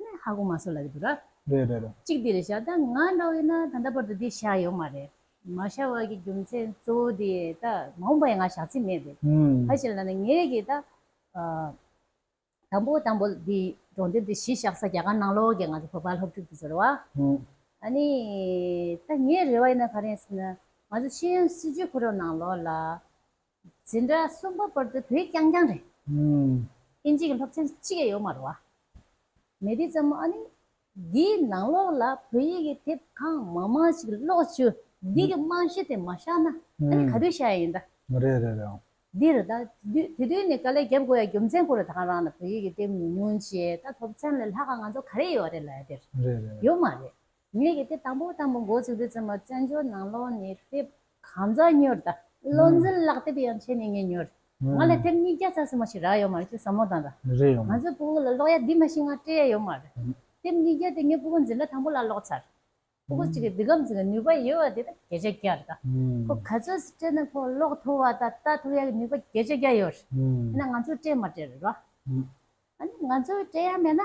ནི་ཧ་གོ་མ་སོང་ལབ་ཀྱི་འདུག་ར། རེད་རེད་རེད། གཅིག་འདི་རེད་ཤག་ད་ང་འདྲ་བོ་ཡིན་ན་ད་ལྟ་བར་དུ་འདི་བཞག་ཡོད་མ་རེད། མ་བཞག་པ་གི་རྒྱུ་མཚན་གཙོ་བོ་དེ་ད་མ་འོངས་པ་ཡང་ང་བཞག་རྩིས་མེད་དེ། ཧུམ། ཧ་ཅི་ལབ་ན་ངས་གི་ད། དང་པོ་དང་པོ་འདི་སྒྲོག་འདེབས་འདི་གཞི་བཞག་ས་རྒྱ་གར་ནང་ལོགས་ཀྱི་ང་ཚོ་བོད་པ་སློབ་ཕྲུག་དེ་ཚོ་རེད་བ། ཨ་ནི་ད་ངའི་རེ་བ་ཡིན་ན་ག་རེ་ཟེར་ན་ང་ཚོ་ཤེས་ཡོན་སྲིད་བྱུས་ཁོ་རང་ནང་ལོགས་ལ་འཛིན་གྲྭ་གསུམ་པ་བར་དུ་བོད་རྐྱང་རྐྱང་རེད། ཨིན་ཇི་གི་སློབ་ཚན་གཅིག་ཡང་ཡོད་མ་རེད་བ། མེད་དུས་ཙམ་ཨ་ནི། འདིའི་ནང་ལོགས་ལ་བོད་ཡིག་གི་དེབ་གང་མང་མང་ཞིག་ཀློག་བཅུག་འདི་གི་རྨང་གཞི་དེ་མ་བཞག་ན་ཨ་ནི་ག་དུས་བཞག་ཡིན་ད། རེད་རེད་རེད། འདི་རེད་ད། དེ་དུས་ནས་དཀའ་ལས་རྒྱབ་དགོས་ཡ་རྒྱུ་མཚན་ཁོ་རེ་ད་ག་རང་ལ་བོད་ཡིག་གི་དེབ་ཉུང་ཉུང་བྱས་ད་སློབ་ཚན་ལས་ལྷག་ག་ང་ཚོ་ག་རེ་ཡོད་རེད་ལབ་ཡ་དེ་རེད་རེད། ཡོད་མ་རེད། ངས་གི་དེ་དང་པོ་དང་པོ་འགོ་ཚུགས་དུས་ཙམ་པ་བཙན་བྱོལ་ནང་ལོགས་ནས་དེབ་གང་ཚ་ཉོར་ད་བློ་འཛིན་ལག་དེབ་ཡང་ཆེ་ནས་ངས་ཉོར། ང་ལ་དེབ་ཉིས་བརྒྱ་ཙམ་ཙམ་ཞིག་རག་ཡོད་མ་རེད་ཅེས་བསམ་བློ་བཏང་ད། རེད་ཡོང་། ང་ཚོའི་སྤུ་གུ་ལ་ཀློག་ཡ་འདི་མ་ཤེས་ང་སྤྲད་ཡ་ཡོད་མ་རེད། དེབ་ཉིས་བརྒྱ་དེ་ངའི་སྤུ་གུ་འཛིན་གྲྭ་དང་པོ་ལ་ཀློག་ཚར། སྤུ་གུ་གཅིག་གི་འདི་གམ་ཟིག་གི་ནུས་པ་ཡོད་པ་དེ་ད་བརྒྱ་ཆ་བརྒྱ་རེད་ད། ཁོ་ག་ཚོད་སྤྲད་ན་ཁོ་ཀློག་ཐུབ་པ་ད་ལྟ་ཐུབ་ཡ་གི་ནུས་པ་བརྒྱ་ཆ་བརྒྱ་ཡོད་རེད། ཡིན་ན་ང་ཚོས་སྤྲད་མ་སྤྲད་རེད་ར། ཨ་ནི་ང་ཚོས་སྤྲད་ཡ་མེད་ན།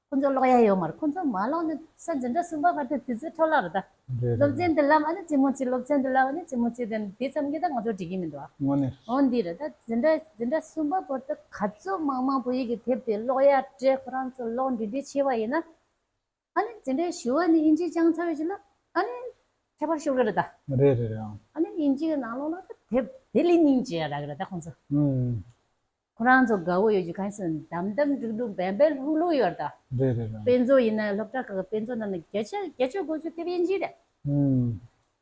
ཁོ་ཚོ་ཀློག་ཡ་ཡོད་མ་རེད། ཁོ་ཚོ་མ་ཀློག་ན་ས་འཛིན་གྲྭ་གསུམ་པ་བར་དུ་དུས་ཚོད་འཕྲོ་བརླག་རེད་ད། རེད་རེད། སློབ་ཚན་འདི་ལམ་ཨ་ནི་རྩེད་མོ་རྩེ། སློབ་ཚན་འདི་ལམ་ཨ་ནི་རྩེད་མོ་རྩེ་དེ་འདི་ཙམ་གྱིས་ད་ང་ཚོ་འགྲིག་གི་མི་འདུག་ཨ། དངོས་གནས། འོ་འདི་རེད་ད། འཛིན་གྲྭ་འཛིན་གྲྭ་གསུམ་པ་བར་དུ་ག་ཚོད་མང་མང་བོད་ཡིག་གི་དེབ་དེ་ཀློག་ཡ་སྤྲད། ཁོ་རང་ཚོ་ཀློག་འདི་འདྲ་བྱས་པ་ཡིན་ན། ཨ་ནི་འཛིན་གྲྭའི་བཞི་བ་ནས་དབྱིན་ཇི་སྦྱངས་ཚར་བའི་རྗེས་ལ་ཨ་ནི་ཁྱད་པར་ཤོར་གི་རེད་ད། རེད་རེད་རེད། ཨང་། ཨ་ནི་དབྱིན་ཇི་གི་ནང་ལོགས་ལ་ད་དེབ་དེ་ལས་སྙིང་རྗེ་ཡ་རག་གི་རེད་ད་ཁོང་ཚོ། ཨང་། ཁོ་རང་ཚོ་དགའ་བོ་ཡོད་རྒྱུ་གང་ཡིན་ཟེར་ན་འདམ་འདམ་འབྲུག་འབྲུག་འབེན་འབེན་ལྷུག་ལྷུག་ཡོད་རེད་ད། རེད་རེད་རེད། དཔེ་མཛོད་ཡིན་ན་སློབ་གྲྭ་ཁག་གི་དཔེ་མཛོད་ནང་ན་བརྒྱ་ཆ་བརྒྱ་ཆ་དགུ་བཅུ་དེབ་དབྱིན་ཇི་རེད།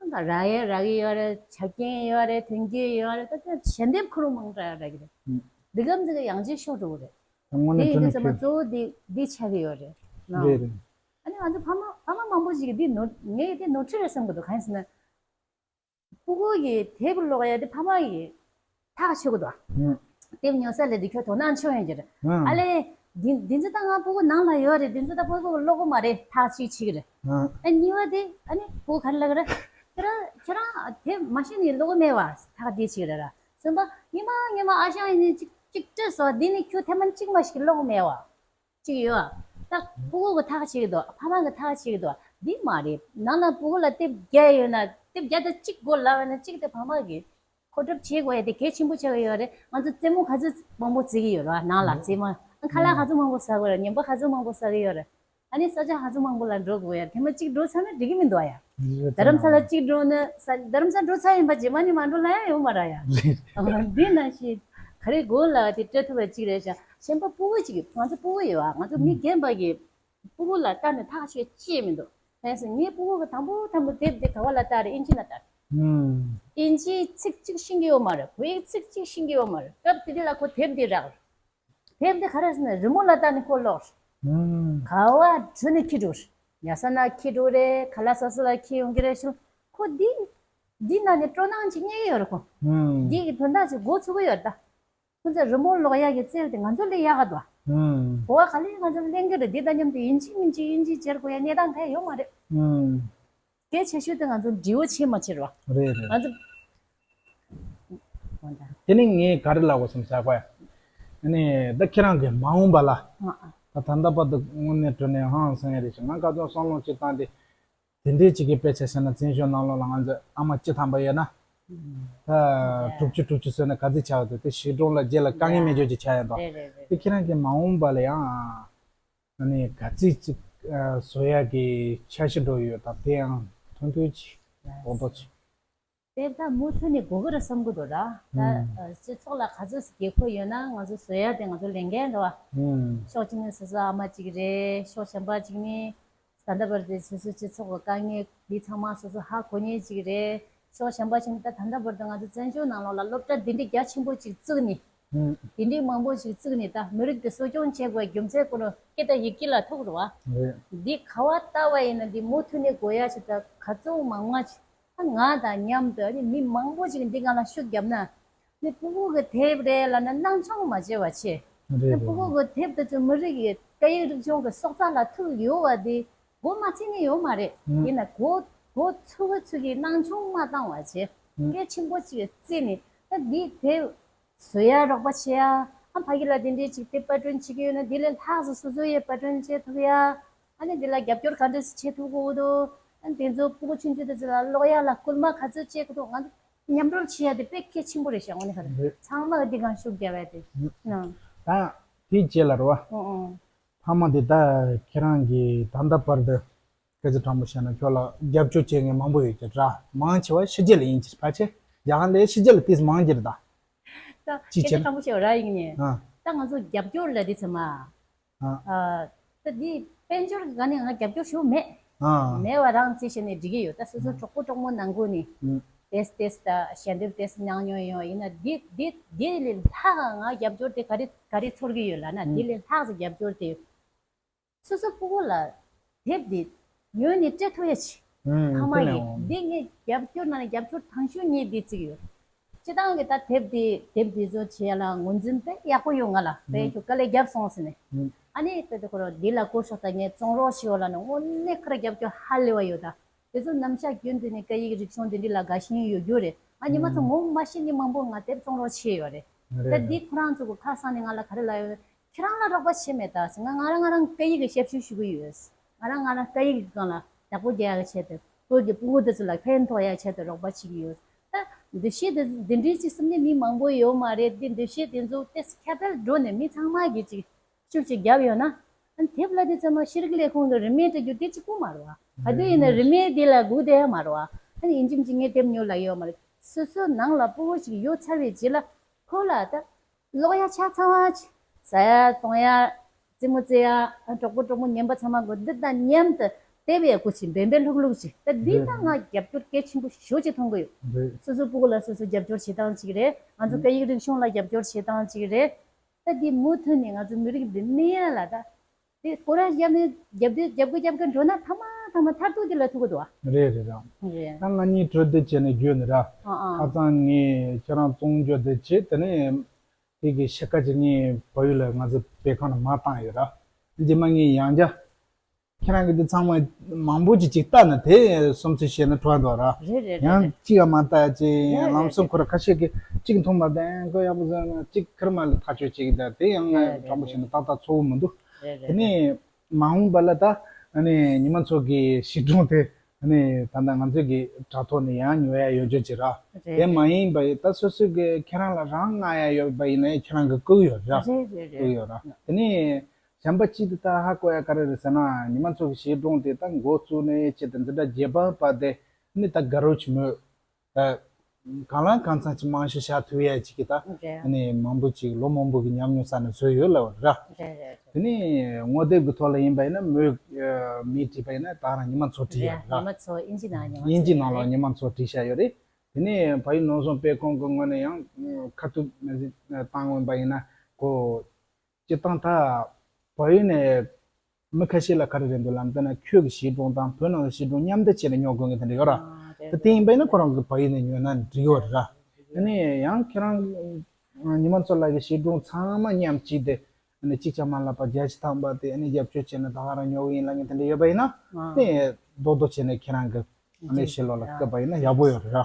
ཨང་། ད་རག་ཡས་རག་གི་ཡོད་རེད། ཆ་རྐྱེན་ཡོད་རེད། དོན་རྐྱེན་ཡོད་རེད། ད་ད་ཞལ་འདེབས་ཁོ་རང་མང་དྲགས་རག་གི་རེད། ཨང་། འདི་གམ་ཚིག་གི་ཡང་ཅིག་ཤོར་འགྲོ་གི་རེད། དངོས་གནས་དེ་ཡིན་དུས་ཙམ་པ་གཙོ་བོ་འདི་འདི་ཆགས་ཀྱི་ཡོད་རེད། རེད་རེད། ཨ་ནི་ང་ཚོ་ཕ་མ་ཕ་མ་མང་པོ་ཞིག་གིས་འདི་ནོར་ངས་འདི་ནོར་འཁྲུལ་རེད་བསམ་གྱི་འདུག་གང་ཡིན་ཟེར་ན། སྤུ་གུ་གི་དེབ་ཀློག་ཡ་དེ་ཕ་མ་གིས་ཐག་ཆོད་ཀྱི་འདུག་ཨང་། དེབ་ཉོ་ས་ལས་འདི་ཁྱོད་དོ་སྣང་ཆེན་ཡོད་ཀྱི་རེད། ཨང་། ཨ་ལས། འདི་འདི་ཚོ་ད་ང་སྤུ་གུ་ནང་ལ་ཡོད་རེད། འདི་ཚོ་ད་སྤུ་གུ་ཀློག་གི་མ་རེད། ཐག་གཅིག་བྱེད་ཀྱི་རེད། ཨང་། ཨ་གཉིས་པ་དེ་ཨ་ནི་སྤུ་གུ་ག་རེ་ལབ་ཀྱི་རེད། ཁྱོད་རང་ཁྱོད་རང་དེབ་མ་ཤེས་ནས་ཀློག་གི་མེད་པ། ཐག་དེ་བྱེད་ཀྱི་རེད་ར། གསུམ་པ་ཉི་མ་ཉི་མ་ཨ་ཞང་ཡིན་ནི་གཅིག་གཅིག་སྤྲད་སོང་། འདི་ནི་ཁྱོད་ཐེངས་མ་གཅིག་མ་ཞིག་ཀློག་གི་མེད་པ། གཅིག་ཡོད་ཨ། ད་སྤུ་གུ་གི་ཐག་ཆོད་ཀྱི་འདུག་ཕ་མ་གི་ཐག་ཆོད་ཀྱི་འདུག་འདི་མ་རེད། ནང་ལ་སྤུ་གུ་ལ་དེབ་བརྒྱ་ཡོད་ན་དེབ་བརྒྱ་དང་གཅིག་དགོས་ལབ་ན་གཅིག་དེ་ཕ་མ་གིས་གོ་སྒྲུབ་བྱེད་དགོས་ཡ་དེ་གལ་ཆེན་པོ་ཆགས་ཀྱི་ཡོད་རེད། ང་ཚོ་རྩེད་མོ་ག་ཚོད་མང་པོ་རྩེ་གི་ཡོད་རེད་བ། ནང་ལ་རྩེད་མོ་ཁ་ལག་ག་ཚོད་མང་པོ་ཟ་དགོས་རེད། ཉོན་པ་ག་ཚོད་མང་པོ་ཟ་གི་ཡོད་རེད། ཨ་ནི་ས་ཆ་ག་ཚོད་མང་པོ་ལ་འགྲོ་དགོས་ཡ། ཐེངས་མ་གཅིག་འགྲོ་ཚར་ན་འགྲིག་གི་མི་འདུག་ཡ། རྡ་རམ་ས་ལ་གཅིག་འགྲོ་ན་ས་རྡ་རམ་ས་འགྲོ་ཚར་ཡིན་པ་རྗེས་མ་ནི་མ་འགྲོ་ལབ་ཡ་ཡོད་མ་རེད་ཡ། འདི་ནང་བཞིན་ག་རེ་དགོས་ལབ་པ་དེ་སྤྲད་ཐུབ་པ་གཅིག་རེད་ཤག་གཞན་པ་སྤུ་གུ་གཅིག་ང་ཚོ་སྤུ་གུ་ཡོད་ཨ། ང་ཚོ་མི་རྒན་པ་གི་སྤུ་གུ་ལ་ལྟ་ནས་ཐག་ཆོད་ཅི་མི་འདུག་གང་ཡིན་ཟེར་ངའི་སྤུ་གུ་གི་དང་པོ་དང་པོ་དེབ་དེ་ག་བ་ལ་ལྟ་རེད། ཨིན་ཇི་ལ་ལྟ་རེད། ཨིན་ཇིའི་ཚིག་གཅིག་ཤེས་ཀྱི་ཡོད་མ་རེད། བོད་ཡིག་ཚིག་གཅིག་ཤེས་ཀྱི་ཡོད་མ་རེད། སྐབས་དེ་དུས་ལ་ཁོ་དེབ་དེ་རག་རེད། དེབ་འདི་ག་རེ་ཟེར་ན་རི་མོ་ལ་ལྟ་ནས་ཁོ་ཀློག་ག་བ་བྲོས་ནས་འཁྱེར་འགྲོ་རེད། ཉལ་ས་ན་འཁྱེར་འགྲོ་རེད། ཁ་ལག་ཟ་ས་ལ་འཁྱེར་ཡོང་གི་རེད་ཞུ། ཁོ་འདི་འདི་ནང་ནས་སྤྲོ་སྣང་ཅིག་རྙེད་ཀྱི་ཡོད་རེད་ཁོ། འདི་གི་དོན་དག་ཅིག་གོ་ཚུགས་ཀྱི་ཡོད་རེད་ད། ཁོ་ཚོས་རི་མོ་ཀློག་ཡག་གི་རྩལ་དེ་ང་ཚོ་ལས་ཡག་ག་འདུག་ཨ། གོ་བ་ག་ལེར་ང་ཚོ་ལེན་གྱི་རེད། འདི་དང་མཉམ་དུ་ཡིན་གཅིག་མིན་གཅིག་ཡིན་གཅིག་བྱེད་དགོས་ཡ་གནས་སྟངས་གང་ཡང་ཡོད་མ་རེད། གལ་ཆེ་ཤོས་དེ་ང་ཚོ་འབྲི་བ་ཆེ་མ་ཆེ་རེད་བ། རེད་རེད། ང་ཚོ། འོ་ད། དེ་ནི་ངས་ག་རེ་ལབ་དགོས་སམ་ཟེར་གོ་ཡ། ཨ་ནི་ད་ཁྱེད་རང་གི་མ་འོངས་པ་ལ། ཨ་ཨ། ད་ད་ལྟ་བར་དུ་དངོས་གནས་དྲང་གནས་ཧང་སང་ཡ་རེད་ཤག་ང་ག་ཚོད་བསམ་བློ་ཅིག་བཏང་སྟེ། དེ་འདྲའི་ཅིག་གི་དཔེ་ཆ་བཤད་ན་བཙན་བྱོལ་ནང་ལོགས་ལ་ང་ཚོ་ཨ་མ་སྤྱི་ཐམ་པ་ཡོད་ན། ད་དྲུག་ཅུ་དྲུག་ཅུ་ཟེར་ན་ག་ཚོད་ཆགས་འདུག་དེ་གཞིས་གྲོང་ལ་རྗེས་ལ་དཀའ་ངལ་མེད་ཆོག་ཅིག་ཆགས་ཡོད་དོ། རེད་རེད་རེད། དེ་ཁྱེད་རང་གི་མ་འོངས་པ་ལ་ཡང་ཨ་ནི་ག་ཚོད་ཅིག་བཟོ་ཡག་གི་འཆར་གཞི་འགྲོ་ཡོད་དམ། དེ་ཡང་མཐོང་ཐོས་ཅིག་རྡོག་རྡོག་ཅིག་དེ་ད་མུ་མཐུད་ནས་དགོས་ཀྱི་རེད་བསམ་གྱི་འདུག་ར། ད་སྤྱི་ཚོགས་ལ་ག་ཚོད་ཅིག་དགོས་མཁོ་ཡོད་ན་ང་ཚོ་བཟོ་ཡག་དེ་ང་ཚོ་ལས་འགན་རེད་བ། ཕྱོགས་གཅིག་ནས་སོ་སོ་ཨ་མ་གཅིག་རེད། ཕྱོགས་གཞན་པ་གཅིག་ནས། ད་ལྟ་བར་དུ་སོ་སོའི་སྤྱི་ཚོགས་ཀྱི་དཀའ་ངལ་འདི་ཚང་མ་སོ་སོ་ཧ་གོ་མཁན་ཅིག་རེད། ཕྱོགས་གཞན་པ་ཞིག་ནི་ད་ད་ལྟ་བར་དུ་ང་ཚོ་བཙན་བྱོལ་ནང་ལོགས་ལ་སློབ་གྲྭ་འདི་འདྲའི་རྒྱ་ཆེན་པོ་ཅིག་བཙུགས་ནས། ཨང་། འདི་འདྲའི་མང་པོ་ཞིག་བཙུགས་ནས་ད་མི་རིགས་འདི་གསོ་སྐྱོང་བྱེད་དགོས་རྒྱུ་མཚན་ཁོ་རང་སྐད་དང་ཡི་གེ་ལ་ཐུག་རེད་བ། རེད། འདི་ག་བ་ལྟ་བ་ཡིན་ན་འདི་མུ་མཐུད་ནས་དགོས་ཡ་ཞིག་ད་ག་ཚོད་མང་མང་ཞིག་ ད་ང་དང་མཉམ་དུ་ནི་མི་མང་པོ་ཅིག་འདི་སྒང་ལ་ཤུགས་བརྒྱབ་ན། ནི་སྤུ་གུ་གི་དེབ་རེད་ལབ་ན་སྣང་ཆུང་མ་བྱེད་པ་བྱེད། རེད་ནི་རེད། སྤུ་གུ་གི་དེབ་དེ་ཚོ་མི་རིགས་ཀྱི་སྐད་ཡིག་རིག་གཞུང་གི་སྲོག་རྩ་ལ་ཐུག་ཡོད་པ་འདི་མགོ་མ་ཚོས་མཁན་ཡོད་མ་རེད། ཨང་། ཡིན་ན་མགོ་མགོ་ཚོས་པ་ཚོས་ཀྱི་སྣང་ཆུང་མ་བཏང་བ་བྱེད། ཨང་། གལ་ཆེན་པོ་ཅིག་བརྩིས་ནས་ད་འདི་དེབ་བཟོ་ཡ་རོགས་པ་བྱེད་ཡ། ཨ་ཕ་གི་ལ་དེ་འདྲའི་ཅིག་དེབ་པར་སྐྲུན་བྱེད་ཀྱི་ཡོད་ན་དེ་ལས་ལྷག་ཙམ་སོ་སོ་ཡས་པར་སྐྲུན་བྱེད་ཐུབ་ཡ། ཨ་ནི་འདི་ལ་རྒྱབ་སྐྱོར་ག་འདྲས་བྱེད་ཐུབ་དགོས་འདུག་ཨ་ནི་དེ་ཚོ་སྤུ་གུ་ཆུང་ཆུང་དེ་ཚོ་ལ་ཀློག་ཡ་ལ་སྐུལ་མ་ག་ཚོད་བྱེད་དགོས་འདུག་ང་ཚོ་མཉམ་རོལ་བྱེད་ཡ་དེ་དཔེ་གལ་ཆེན་པོ་རེད་ཤག་དངོས་གནས་ཁ་རེད། རེད། ཚང་མ་གི་འདི་སྒང་ཤུགས་རྒྱབ་ཡ་དེ། ཨང་། ད་དེའི་རྗེས་ལ་རེད་བ། ཨང་ཨང་། ཕ་མ་དེ་ད་ཁྱེད་རང་གིས་ད་ལྟ་བར་དུ་སྐད་ཆ་དྲང་པོ་བཤད་ན་ཁྱོད་ལ་རྒྱབ་སྐྱོར་བྱེད་མཁན་མང་པོ་ཡོད་ཀྱི་ར། མང་ཆེ་བ་ཕྱི་རྒྱལ་ལ་ཡིན་གྱི་ཕལ་ཆེར་རྒྱ་གར་ལ་ཕྱི་རྒྱལ་ལ་ཏིས་མང་གྱི་རེད་ད། ད་ཅི་སྐད་ཆ་བྱས་ན། དྲང་པོ་བཤད་པ་ར་ཡིན་ནས། ཨ། ད་ང་ཚོ་རྒྱབ་སྐྱོར་ལ་དེ་ཚོ་མ། ཨ། ཨ། ད་འདི་དཔལ་འབྱོར་གི་སྒང་ནས་ང་རྒྱབ་སྐྱོར་ཞུ་མེད། ཨ། མེད་པ་རང་རྩིས་བྱས་ནས་འགྲིག་གི་ཡོད། ད་སོ་སོ་ཨ། གྲོགས་པོ་གྲོགས་མོ་ནང་ཁུལ་ནས། ཨ། ཏེས་ཏེས་ད་ཞལ་འདེབས་ཏེས་མྱངས་མྱོང་ཡོད། ཡིན་ན་འདི་འདི་འདི་ལས་ལྷག་ང་རྒྱབ་སྐྱོར་དེ་ག་རེ་ག་རེ་ཚོར་གི་ཡོད་ལབ་ན། ཨ། འདི་ལས་ལྷག་ཙམ་རྒྱབ་སྐྱོར་དེ་སོ་སོ་སྤུ་གུ་ལ་དེབ་འདི་ཉོས་ནས་སྤྲད་ཐུབ་ཡ་ཆེ། ཨ། ཕ་མ་ཡིས་འདི་ངས་རྒྱབ་སྐྱོར་ནང་ནས་རྒྱབ་སྐྱོར་དང་ཤོས་ངས་འདི་བརྩི་གི་ཡོད། སྤྱི་བཏང་གི་ད་དེབ་དེ་དེབ་དེ་ཚོ་བྱེད་ཡ་ལ་ངོས་འཛིན་དཔེ་ཡག་པོ་ཡོད་ང་ལ། དཔེ་ཁྱོད་དཀའ་ལས་བརྒྱབ་སོང་ཟེར་ནས། ཨ་ནི་དཔེ་དེ་ཁོ་རང་འདི་ལ་བསྐུར་ཤོག་ད་ངས་བཙོང་རོགས་ཞུ་བ་ལ་ནི་དངོས་གནས་ཁོ་རང་རྒྱབ་སྐྱོར་ཧ་ལས་པ་ཡོད་ད། དེ་ཚོ་ནམ་ཞག་རྒྱུན་དུ་ནས་སྐད་ཡིག་རིག་གཞུང་དེ་འདྲ་ལ་དགའ་ཞེན་ཡོད་རྒྱུ་རེད། ང་ཉི་མ་ཚོ་ངོ་མ་ཤེས་མཁན་མང་པོ་ང་དེབ་བཙོང་རོགས་བྱས་ཡོད་རེད། རེད་ད་རེད། འདི་ཁོ་རང་ཚོ་གི་ཁ་སང་ནས་ང་ལ་ག་རེ་ལབ་ཡོད། ཁྱེད་རང་ལ་རོགས་པ་བྱེད་མེད་ད་ཟེར། ང་ང་རང་ང་རང་སྐད་ཡིག་གི་ཞབས་ཞུ་ཞུ་གི་ཡོད། ང་རང་ང་རང་སྐད་ཡིག་གི་སྒང་ལ་བདག་པོ་རྒྱག་ཡག་གི་ཆེད་དུ་བོད་ཀྱི་སྤུ་གུ་དེ་ཚོ་ལ་ཕན་ཐོགས་ཡག་ཆེད་དུ་རོགས་པ་བྱེད་ཀྱི་ཡོད། ད་འདུ་ཤེས་དེ་འདི་འདྲའི་ཅིག་བསམ་མཁན་མི་མང་པོ་ཡོད་མ་རེད། འདི་འདུ་ཤེས་དེ་ཚོ་ཏེས་ཁྱབ་སྤེལ་འགྲོ་ནས་མི་ཚང་མ་གིས་ཅིག་ཤུགས་ཅིག་བརྒྱབ་ཡོད་ན། ཨ་ནི་དེབ་ལ་དེ་ཚང་མ་ཤེས་རིག་ལས་ཁུངས་ཀྱི་རིན་མེད་སྤྲད་རྒྱུ་དེ་གཅིག་པུ་མ་རེད་བ། ག་དུས་ཡིན་ན་རིན་མེད་དེ་ལ་སྒུག་བསྡད་ཡ་མ་རེད་བ། ཨ་ནི་ཡིན་གཅིག་མིན་གཅིག་ངས་དེབ་ཉོ་ལབ་ཡོད་མ་རེད། སོ་སོའི་ནང་ལ་སྤུ་གུ་ཅིག་ཡོད་ཚར་བའི་རྗེས་ལ་ཁོ་ལ་ད་ཀློག་ཡ་ཆ་ཚང་བ་ཅིག་ཟ་ཡ་འཐུང་ཡ། རྩེད་མོ་རྩེ་ཡ། གྲོགས་པོ་གྲོགས་མོ་རྣམ་པ་ཚང་མ་གི་འདི་དང་མཉམ་དུ་དེབ་ཡག་པོ་ཅིག་འབེན་འབེན་ལྷུག་ལྷུག་ཅིག་ད་འདི་ད་ང་རྒྱབ་སྐྱོར་གལ་ཆེན་པོ་ཞེ་པོ་ཅིག་མཐོང་གི་ཡོད། རེད། སོ་སོའི་སྤུ་གུ་ལ་སོ་སོ་རྒྱབ་སྐྱོར་བྱེད་སྟངས་ཅིག་རེད། ང་ཚོ་སྐད་ཡིག་རིག་གཞུང་ལ་རྒྱབ་སྐྱོར་བྱེད་སྟངས་ཅིག་རེད། ད་འདི་མུ་མཐུད་ནས་ང་ཚོ་མི་རིགས་འདི་གནས་ཡ་ལ་ད། དེ་སྐོར་ར་བརྒྱབ་ནས་རྒྱབ་དུས་རྒྱབ་གི་རྒྱབ་གི་འགྲོ་ན་ཐ་མ་ཐ་མ་མཐར་ཐུག་དེ་ལ་ཐུག་གི་འདུག་ཨ། རེད་རེད་རེད། རེད། ད་ང་གཉིས་གྲོས་བསྡུར་བྱས་ནས་བརྒྱུད་ནས་ར། ཨ་ཨ། ཁ་སང་ངས་ཁྱེད་རང་བཙོང་རྒྱུ་དེ་བྱས། དེ་ནས་དེ་གི་ཕྱེད་ཀ་ཅིག་ངས་བལ་ཡུལ་ལ་ང་ཚོ་བོད་ཁང་ལ་མར་བཏང་ཡོད་ར། རྗེས་མ་ངས་ཡང་བསྐྱར་ཁྱེད་རང་གི་དེ་ཚང་མ་མང་པོ་ཅིག་ཅིག་ལྟ་ན་དེ་སུམ་ཅུ་བྱས་ན་འགྲོ་འདུག་ར། རེད་རེད་རེད། ཡང་གཅིག་ཡང་མ་ལྟ་ཅིག་རེད་རེད་ལམ་སང་རེད། ཁོ་ར་ཁ་ཤས་ཀྱིས་གཅིག་མཐོང་མ་བདེན་ཁོ་ཡག་པོ་བཟོས་ན་གཅིག་ཁེར་མ་ལ་ཐག་གཅོད་བྱེད་ཀྱི་འདུག་དེ་ཡང་ང་རེད་རེད་དྲང་པོ་བཤད་ན་ཏག་ཏག་ཚོར་བ་མི་འདུག་རེད་དེ་རེད་ནས་རེད། མ་འོངས་པ་ལ་ད་ཨ་ནི་ཉི་མ་ཚོ་གི་གཞིས་གྲོང་དེ་ཨ་ནི་ད་ལྟ་ང་ཚོ་གི་དྲ་ཐོག་ནས་ཡང་ཉོ་ཡ་ཡོད་རྒྱུ་ཅིག་ར། རེད་དེ་མ་ཡིན་པ་ད་སོ་སོ་གི་ཁྱེད་རང་ལ་རང་མངགས་ཡ་ཡོད་པ་ཡིན་ན་ཁྱེད་རང་གི་བསྐུར་ཡོད་ར། རེད་རེད་བསྐུར་རེད། ཡོད་ར། དེ་ནས་གཞན་པ་གཅིག་དེ་ད་ཧ་གོ་ཡ་ག་རེ་རེད་ཟེར་ན། ཉི་མ་ཚོ་གི་གཞིས་གྲོང་དེ་ད་འགོ་བཙུགས་ནས་ཅི་ད་འཛིན་གྲྭ་བརྒྱད་པ་བར་དེ་ནི་ད་དགའ་རབ་ཅིག་མོད། ད་གང་ལ་གང་འཚམ་ཅིག་རྨང་གཞི་བཞག་ཐུབ་ཡ་ཅིག་གི་ད་རེད། ནི་མང་པོ་ཅིག་ལོ་མང་པོ་གི་ཉམས་མྱོང་བསགས་ནས་བཟོས་ཡོད་ལབ་པ་རེད། རེད་རེད་རེད། དེ་ནི་ངོ་དེབ་ཀྱི་ཐོག་ལ་ཡིན་པ་ཡིན་ན་མོས་མིས་བྲིས་པ་ཡིན་ན་ད་རང་ཉི་མ་ཚོ་བྲིས་ཡ་རེད། རེད། ཉི་མ་ཚོ་དབྱིན་ཇི་ནང་ཉི་མ་དབྱིན་ཇི་ཚོ་ནང་ལ་རེད། ཉི་མ་ཚོ་བྲིས་བཞག་ཡོད་རེད། དེ་ནས་བལ་ཡུལ་ནོར་སྲུང་སྤེལ་ཁང་གི་ངོས་ནས་ཡང་ཁ་ཐུག་མེ་སེཇ་བཏང་འོས་པ་ཡིན་ན་ཁོ། སྤྱིར་བཏང་ད་བལ་ཡུལ་ནས་མི་ཁ་ཤས་ལ་ག་རེ་རེད་འདུག་ལབ་ན། ད་ནི་ཁྱོད་ཀྱི་གཞིས་གྲོང་དང་བོད་ནང་གི་གཞིས་གྲོང་མཉམ་འདྲེས་བྱས་ནས་ཉོ་དགོས་ངེས་དེ་འདྲ་ཡོད་ར། ཨ་རེད། ད་དེ་ཡིན་པ་ཡིན་ན་ཁོ་རང་གི་བལ་ཡུལ་ནས་ཉོས་ན་འགྲིག་ཡོད་ར། དེ་ནས་ཡང་ཁྱེད་རང་ཉི་མ་ཚོ་ལ་གི་གཞིས་གྲོང་ཚང་མ་མཉམ་གཅིག་དེ་ཨ་ནི་གཅིག་ཀྱང་མ་ལབ་པ་བརྒྱ་ཆ་ཐམ་པ་དེ་ཨ་ནི་རྒྱབ་སྐྱོར་བྱས་ནས་ད་ག་རང་ཉོ་གི་ཡིན་ལབ་ངེས་དེ་འདྲ་ཡོད་པ་ཡིན་ན། ཨ་དེ་རྡོག་རྡོག་བྱས་ནས་ཁྱེད་རང་གི་ཨ་ནི་ཕྱི་ལོགས་ལ་བསྐུར་བ་ཡིན་ན་ཡག་པོ་ཡོད་རེད་ར།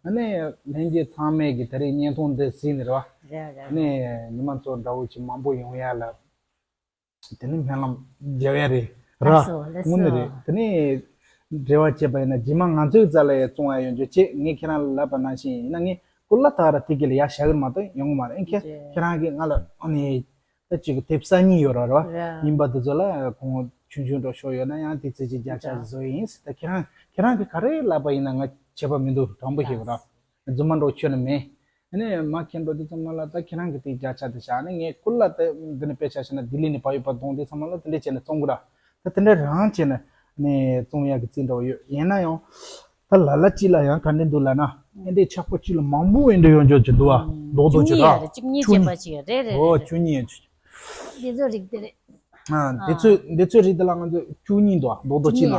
ཨ་ནི་ལྷན་རྒྱས་ཚང་མས་ཀྱི་ད་རེས་བརྙན་ཐུང་འདི་གཟིགས་ནས་རེད་བ། རེད་རེད། ཨ་ནི་ཉི་མ་ཚོ་འདྲ་བོ་ཅིག་མང་པོ་ཡོང་ཡ་ལ་དེ་ནི་སྨོན་ལམ་རྒྱབ་ཡ་རེད་ར། ལགས་སོ་ལགས་སོ། དངོས་གནས་རེད། དེ་ནི་འབྲེལ་བ་བྱས་པ་ཡིན་ན་རྗེས་མ་ང་ཚོའི་རྩ་ལ་ཡ་བཙོང་ཡ་ཡོང་རྒྱུ་བྱས། ངས་ཁྱེད་རང་ལ་ལབ་པ་ནང་བཞིན་ཡིན་ན་ངས་སྐུ་ལ་ཐག་ར་ཐིག་གི་ལ་ཡ་བཞག་གི་མ་གཏོགས་ཡོང་གི་མ་རེད། ཨེ་ཁྱེད་ཁྱེད་རང་གིས་ང་ལ་ཨ་ནི། ད་ཅིག་དེབ་གསར་རྙིང་ཡོད་ར་ར་བ། ར། ཡིན་པ་དེ་ཚོ་ལ་གོང་ཆུང་ཆུང་འདྲ་ཤོར་ཡོད་ན་ཡང་དེ་ཚོ་ཅིག་བརྒྱ་ཆ་ར། བཟོ་ཡིན་ཟེར། ད་ཁྱེད་རང་ཁྱེད་རང་གིས་ག་རེ་ལབ་པ་ཡིན་ན་ང་བྱེད་པ་མི་འདུག་དྲང་པོ་ཞིག་ར། རྫུན་མ་འདྲ་ཁྱོན་ནས་མེད། ཨ་ནི་མ་མཁན་འགྲོ་དུས་ཙམ་པ་ལ་ད་ཁྱེད་རང་གིས་དེ་བརྒྱ་ཆ་དེ་བཞག་ནས་ངས་སྐུ་ལ་དེ་འདི་ནས་དཔེ་ཆ་བཞག་ན་ལྡི་ལི་ནས་བལ་ཡུལ་བར་གཏོང་དུས་ཙམ་པ་ལ་དེ་འདྲས་བྱས་ནས་བཙོང་གི་ར། ད་དེ་འདྲས་རང་བྱས་ནས་ནས་བཙོང་ཡག་གི་རྩིས་འདྲ་བོ་ཡོད། ཡིན་ན་ཡང་། ད་ལ་ལ་གཅིག་ལ་ཡང་ག་འདྲ་འདུག་ལབ་ན། ཨེ་འདྲའི་ཆག་པོ་གཅིག་ལ་མང་པོ་ཨེ་འདྲ་ཡོང་རྒྱུ་ཅིག་འདུག་བ། རྡོག་རྡོག་ཅིག་ར། བཅུ་གཉིས་ཅན་པ་ཅིག་རེད་རེད་རེད། ཨོ་བཅུ་གཉིས་ཡོད་ཅིག་འདི་ཚོ་རིགས་དེ་རེད། ཨ་འདི་ཚོའི་འདི་ཚོའི་རིགས་དེ་ལ་ང་ཚོ་བཅུ་གཉིས་འདུག་ཨ། རྡོག་རྡོག་གཅིག་ལ་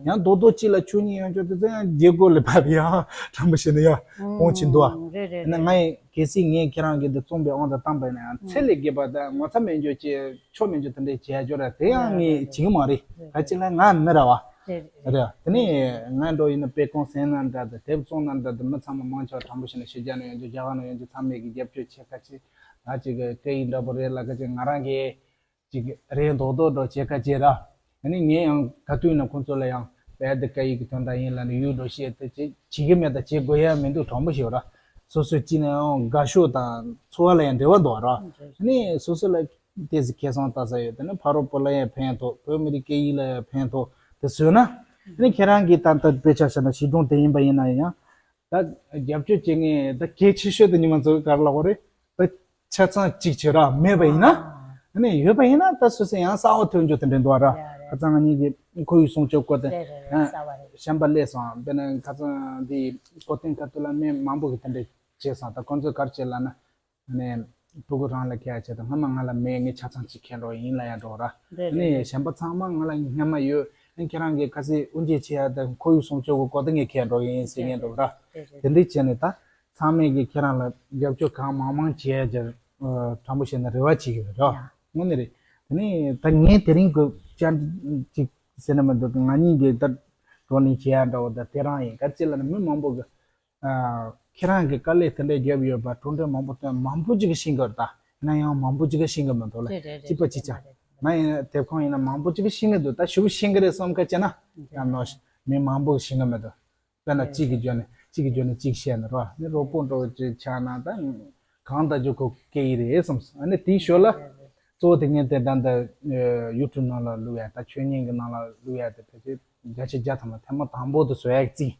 ཡང་རྡོག་རྡོག་གཅིག་ལ་བཅུ་གཉིས་ཡོང་ཆོག་དེ་ཚོ་ཡང་རྒྱལ་སྒོ་ལས་ཕར་ཡང་དྲང་པོ་བྱས་ན་ཡང་ཧོང་ཆེན་འདུག་ཨ། ཡིན་ན་ང་ཡི་གལ་སྲིད་ངས་ཁྱེད་རང་གི་འདི་རྩོམ་པའི་དབང་དུ་བཏང་པ་ཡིན་ན་ཡང་ཚད་ལས་བརྒལ་བ་དང་ངོ་ཚ་མེད་འཇོག་བྱས་ཆོ་མེད་འཇོག་དེ་འདྲས་བྱས་འཇོག་ར་དེ་ཡང་ངས་བྱེད་ཀྱི་མ་རེད། ག་ཅི་ལ་ང་མི་ར་བ་རེད། དེ་ནས་ང་འགྲོ་ཡིན་ན་དཔེ་ཁང་ཟིན་ན་འདྲ་དང་དེབ་བཙོང་ན་འདྲ་དང་མི་ཚང་མ་མང་ཆེ་བ་དྲང་པོ་བྱས་ན་ཕྱི་རྒྱལ་ནས་ཡོང་རྒྱུ་རྒྱ་གར་ནས་ཡོང་རྒྱུ་ཚང་མས་ཀྱི་རྒྱབ་སྐྱོར་བྱེད་ག་ཅི་ད་ཅིག་གི་སྐད་ཡིག་འདྲ་པོ་རེད་ལ་ག་ཅི་ང་རང་གི་ཅིག་རེད་མདོག་མདོག་འགྲོ་བྱེད་ཁ་ཅེ་ར། ཨ་ནི་ངས་ཡང་ག་དུས་ཡིན་ན་ཁོང་ཚོ་ལ་ཡང་བལ་དུ་སྐད་ཡིག་གི་དོན་དག་ཡིན་ལ་ནི་ཡུལ་འགྲོ་བཤད་དེ་ཅིག་བྱེད་ཀྱི་མེད་ད་བྱེད་དགོས་ཡ་མི་འདུག་དྲང་པོ་ཞིག་ར། སོ་སོའི་ཅི་ན་ཡང་དགའ་ཤོས་དང་འཚོ་བ་ལ་ཡང་འབྲེལ་བ་འདུག་ར། ཨ་ནི་སོ་སོ་ལ་ཏོག་ཙམ་ཁེ་བཟང་ལྟ་ས་ཡོད་དེ་ནི་ཕ་རོལ་པོ་ལ་ཡང་ཕན་ཐོགས་བོད་མི་རིགས་སྐད་ཡིག་ལ་ཡང་ཕན་ཐོགས་དེ་བཟོས་ན་ཨ་ནི་ཁྱེད་རང་གིས་ད་ལྟ་དཔེ་ཆ་བཞག་ན་གཞིས་གྲོང་དེ་ཡིན་པ་ཡིན་ན་ཡང་། ད་རྒྱབ་སྐྱོར་བྱེད་མཁན་ད་གལ་ཆེ་ཤོས་དེ་ཉི་མ་ཚོ་ག་རེ་ལབ་དགོས་རེད། ད་ཆ་ཚང་གཅིག་བྱོས་ར་མེད་པ་ཡིན་ན། ཨ་ནི་ཡོད་པ་ཡིན་ན་ད་སོ་སོ་ཡང་གསར་པ་ཐོན་རྒྱུ་དེ་འདྲ་འདུག་ར། ཁ་སང་ང་གཉིས་ཀྱི་ཁོར་ཡུག་སྲུང་སྐྱོབ་སྐོར་དེ་གཞན་པ་སླེབས་སོང་། དཔེར་ན་ཁ་སང་འདི་སྐོར་ཐེངས་ཁ་ཐུག་ལ་མི་མང་པོ་གི་དེ་འདྲ་བྱས་སོང་། ད་ཁོང་ཚོས་ག་རེ་བྱས་ལབ་ན། ཨ་ནི་ཕྲུ་གུ་རང་ལ་ཁྱེར་ཡ་བྱས་དང་སྔ་མ་ང་ལ་མེད་ངས་ཆ་ཚང་གཅིག་ཁྱེར་འགྲོ་ཡིན་ལབ་ཡ་འགྲོ་ར། ཨ་ནི་གཞན་པ་ཚང་མ་ང་ལ་སྔ་མ་ཡོད། ཨ་ནི་ཁྱེད་རང་གིས་ཁ་སང་དབུ་འབྱེད་བྱེད་ཡ་དང་ཁོར་ཡུག་སྲུང་སྐྱོབ་ཀྱི་སྐོར་དེ་ངས་ཁྱེར་འགྲོ་ཡིན་ཟེར་མཁན་འགྲོ་ར། དེ་འདྲ་བྱས་ནས་ད་ཚང་མས་ཀྱིས་ཁྱེད་རང་ལ་རྒྱབ་སྐྱོར་གང་མང་མང་བྱེད་ཡ་ཅིག་དྲང་པོ་བཤད་ན་རེ་བ་བྱེད་ཀྱི་ཡོད་ར། དངོས་གནས་རེད། དེ་ནས་ད་ངས་དེ་རིང་གི་བཅར་ཅིག་ཟེར་ན་མི་འདུག་ང་གཉིས་ཀྱིས་ད་བགྲོ་གླེང་བྱེད་ཡ་འདྲ་བོ་ད་དེ་རང་ཡིན། ག་ཅི་ལབ་ན་མི་མང་པོ་གི་ཁྱེད་རང་གི་དཀའ་ལས་དེ་འདྲ་བརྒྱབ་ཡོད་པ་གྲུབ་འབྲས་མང་པོ་བཏོན་མང་པོ་ཅིག་གིས་ཤེས་ཀྱི་ཡོད་རེད། ད་ཡིན་ན་ཡང་མང་པོ་ཅིག་གིས་ཤེས་ཀྱི་མི་འདུག་ལ། རེད་རེད་གཅིག་པ་རེད་གཅིག་ཆ་རེད། ང་ཡིན་ན་དེབ་ཁང་ཡིན་ན་མང་པོ་ཅིག་གིས་ཤེས་ཀྱི་འདུག་ད་ཞུ་ཤེས་ཀྱི་རེད་བསམ་ཁ་ཅེ་ན་ཡང་ནོ་མི་མང་པོ་གིས་ཤེས་ཀྱི་མི་འདུག་དཔེར་ན་གཅིག་གིས་བརྗོད་ནས་གཅིག་གིས་བརྗོད་ནས་གཅིག་བཤད་ནས་རོ་ནི་རོགས་པོ་འགྲོ་ཅིག་ཆགས་ན་ད་གང་ལྟ་རྒྱུ་ཁོ་སྐད་ཡིག་རེད་བསམ་སོང་། ཨ་ནི་དེའི་ཞོར་ལ་གཙོ་བོ་དེ་ངས་དེ་ད་ལྟ་ཡུ་ཊུབ་ནང་ལ་བླུག་ཡ་ད་ཆོས་ཉན་གྱི་ནང་ལ་བླུག་ཡ་དེ་ཕལ་ཆེར་བརྒྱ་ཆ་བརྒྱ་ཐམ་པ་ཐེངས་མ་དང་པོ་དེ་བཟོ་ཡག་རྩིས།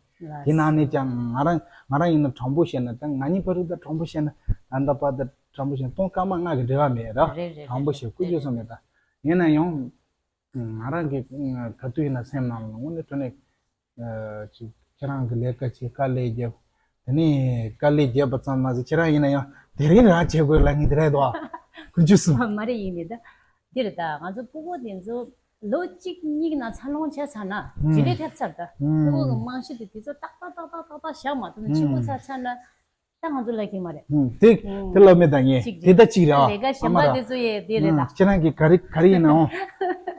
དེ་ནང་ནས་ཀྱང་ང་རང་ང་རང་ཡིན་ན་དྲང་པོ་བཤད་ན་ད་ང་གཉིས་བར་དུ་ད་དྲང་པོ་བཤད་ན་ད་ལྟ་བར་དུ་དྲང་པོ་བཤད་ན་སྟོང་སྐར་མ་ལྔ་གི་འབྲེལ་བ་མེད་ར། རེད་རེད་དྲང་པོ་བཤད་ཀུ་ཅོ་སོང་མེད་ད། ཡིན་ན་ཡང་ང་རང་གི་ག་དུས་ཡིན་ན་སེམས་ནང་ལ་དངོས་གནས་དྲང་གནས་ཅིག་ཁྱེད་རང་གི་ལས་ཀ་བྱེད་དཀའ་ལས་རྒྱབ། དེ་ནས་དཀའ་ལས་རྒྱབ་པ་ཙམ་མ་ཟད་ཁྱེད་རང་ཡིན་ན་ཡང་དེ་རིང་རང་བྱེད་དགོས་ལབ་ངེས་དེ་རེད་དོ། ཀུན་སྤྱོད་སོང་། མ་རེད་ཡིན་མེད་ད། འདིར་ད་ང་ཚོ་སྤུ་གུ་དེ་ཚོ་ལོ་གཅིག་གཉིས་ནང་འཚར་ལོངས་བྱས་ཚར་ན་ཇི་ལས་ཐེབས་ཚར་ད། སྤུ་གུ་གི་རྨང་གཞི་དེ་དེ་ཚོ་ཏག་ཏག་ཏག་ཏག་ཏག་ཏག་བཞག་མ་ཐུབ་ན་ཆེན་པོ་ཚར་ཚར་ན་ད་ང་ཚོ་ལ་ཁེལ་མ་རེད། དེ་དེ་ལབ་མེད་ད་ངས་དེ་ད་གཅིག་རེད་ཨ། ལས་ཀ་གཞན་པ་དེ་ཚོ་ཡས་དེ་རེད་ད། ཁྱེད་རང་གིས་ག་རེ་ག་རེ་ཡིན་ནའང་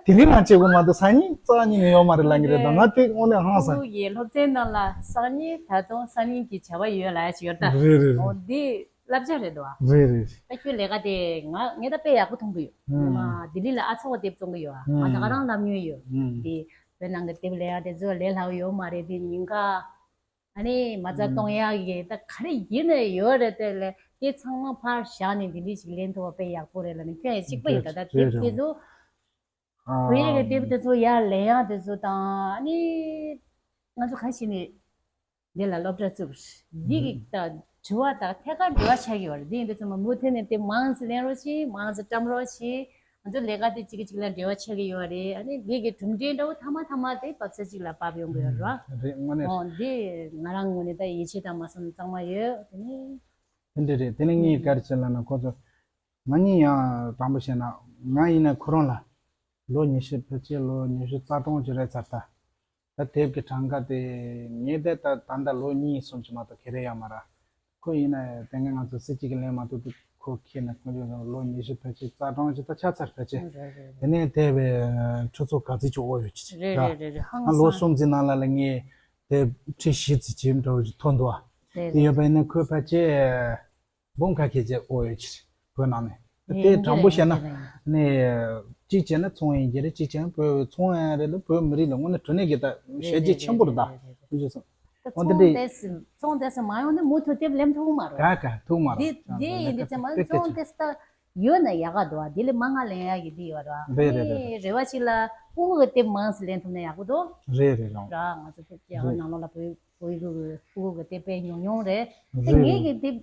དེ་རིང་ང་བྱེད་དགོས་མ་གཏོགས་སང་ཉིན་རྩ་བ་ཉིད་ནས་ཡོད་མ་རེད་ལབ་ངེས་རེད་ད། ང་དེ་དངོས་གནས་ཧང་སང་། སྤུ་གུ་ཡི་སློབ་ཚན་ནང་ལ་སང་ཉིན་ད་དུང་སང་ཉིན་གྱི་བྱ་བ་ཡོད་ལབ་ཡ་ཞིག་ཡོད་ད། རེད་རེད་རེད། འོ་འདི་བསླབ་བྱ་རེད་དོ། རེད་རེད། ད་ཁྱོད་ལས་ཀ་དེ་ང་ངས་ད་དཔེ་ཡག་པོ་མཐོང་གི་ཡོད། ང་ལྡི་ལི་ལ་ཨ་ཚོགས་དེབ་བཙོང་གི་ཡོད་ཨ། ང་ད་ག་རང་ལབ་མྱོང་ཡོད། དེ་བོད་ནང་གི་དེབ་ལས་ཡག་དེ་ཚོ་ལས་སླ་བོ་ཡོད་མ་རེད་དེ་ཉིན་ག་ཨ་ནི་མ་རྩ་གཏོང་ཡག་གི་ད་ག་རེ་ཡིན་ནའི་ཡོད་རེད་དེ་ལས་དེ་ཚང་མ་ཕར་བཞག་ནས་ལྡི་ལི་ཞིག་ལེན་ཐུབ་པ་དཔེ་ཡག་པོ་རེད་ལབ་ནས་ཁྱོད་ཡང་གཅིག་པ་ཡིན་ད། ད་དེབ་དེ་ཚོ་བོད་ཡིག་གི་དེབ་དེ་ཚོ་ཡར་ལེན་ཡག་དེ་ཚོ་དང་ཨ་ནི་ང་ཚོ་ག་ཞིག་ནས། འདི་ལ་སློབ་གྲྭ་བཙུགས། འདི་གི་ད་དྲི་བ་དང་ཐད་ཀར་འབྲེལ་བ་ཆགས་ཀྱི་ཡོད་རེད། འདི་ཡིན་དུས་ཙམ་པ་མུ་མཐུད་ནས་དེ་མང་ཙམ་ལེན་རོགས་བྱེད། མང་ཙམ་བཀྲམ་རོགས་བྱེད། ང་ཚོ་ལས་ཀ་དེ་གཅིག་གིས་གཅིག་ལ་འབྲེལ་བ་ཆགས་ཀྱི་ཡོད་རེད། ཨ་ནི་འདི་གི་གྲུབ་འབྲས་འདྲ་བོ་ཐ་མ་ཐ་མ་དེ་བབས་ས་གཅིག་ལ་བབས་ཡོང་གི་ཡོད་རེད་བ། རེད་དངོས་གནས་རེད། འོ་འདི་ང་རང་ངོས་ནས་ད་ཡིད་ཆེས་དང་མ་བསམ་གཙང་མ་ཡོད་དེ་ནི། དེ་འདྲ་རེད། དེ་ནི་ངས་ག་རེ་བྱས་ལབ་ན་ཁོ་ཚོ་ང་གཉིས་ཡང་དྲང་པོ་བཤད་ན་ང་ཡིན་ན་ཁོ་རང་ལ་ལོ་ཉི་ཤུ་ཕལ་ཆེར་ལོ་ཉི་ཤུ་རྩ་གྲངས་ཅིག་རེད་ཚར་ད། ད་དེབ་ཀྱི་གྲངས་ཀ་དེ་ངས་དེ་ད་ད་ལྟ་ལོ་གཉིས་གསུམ་ཅིག་མ་གཏོགས་ཁེ་རེ་ཡོད་མ་རེད། ཁོ་ཡིན་ན་དེ་སྔ་ང་ཚོ་སྲིད་སྤྱི་གི་ལན་མ་ཐུབ་དུས་ཁོ་ཁྱེར་ནས་ཁོ་ཚོ་ལོ་ཉི་ཤུ་ཕལ་ཆེར་རྩ་གྲངས་ཅིག་ད་ཆགས་ཚར་ཕལ་ཆེར། རེད་རེད། དེ་ནས་དེབ་ཁྲི་ཚོ་ག་ཚོད་ཅིག་དབོར་ཡོད་ཀྱི་རེད། རེད་རེད་རེད། ཧང་སང་། ང་ལོ་གསུམ་ཙམ་ནང་ལ་ལ་ངས་དེབ་ཁྲི་བཞི་ཙམ་ཅིག་འདྲ་བོ་ཅིག་ཐོན་འདུག་ཨ། རེད་དེ་ཡོད་རེད། པ་ཡིན་ན་ཁོས་ཕལ་ཆེར། འབུམ་ཁ་ཤས་ཅིག་དབོར་ཡོད་ཀྱི་རེད་བོད་ནང་ནས། དེ་དྲང་པོ་བཤད་ན་ནས་གཅིག་བྱས་ན་ཚོང་ཡིན་གྱི་རེད། གཅིག་བྱས་ན་བོད་ཚོང་ཡང་རེད་ལ་བོད་མི་རིགས་ལ་དངོས་གནས་དྲང་གནས་ཀྱི་ད་ཞལ་བརྗེད་ཆེན་པོ་རེད་ད། ཀུན་སྤྱོད་སོང་། འོ་དེ་འདྲ་ཚོང་དེ་ཚོང་དེ་ཚོ་མ་ཡོང་ན་མུ་མཐུད་དེབ་ལེན་ཐུབ་མ་རེད། ག་ག་ཐུབ་མ་རེད། འདི་འདི་ཡིན་དུས་ཙམ་པ་ཚོང་དེ་ཚོ་ད་ཡོད་ན་ཡག་ག་འདུག་བ། འདི་ལས་མང་ང་ལེན་ཡག་གི་འདི་ཡོད་རེད་བ། རེད་རེད་རེད། ངས་རེ་བ་ཅིག་ལ་ཕྲུ་གུ་གི་དེབ་མང་ཙམ་ལེན་ཐུབ་ན་ཡག་པོ་འདུག་རེད་རེད་རང་། ར་ང་ཚོ་ཕེབས་ཀྱི་ཨ་ནང་ལོགས་ལ་བོད་བོད་ཡིག་གི་ཕྲུ་གུ་གི་དེབ་དཔེ་ཉུང་ཉུང་རེད། དེ་ངེད་ཀྱི་དེབ་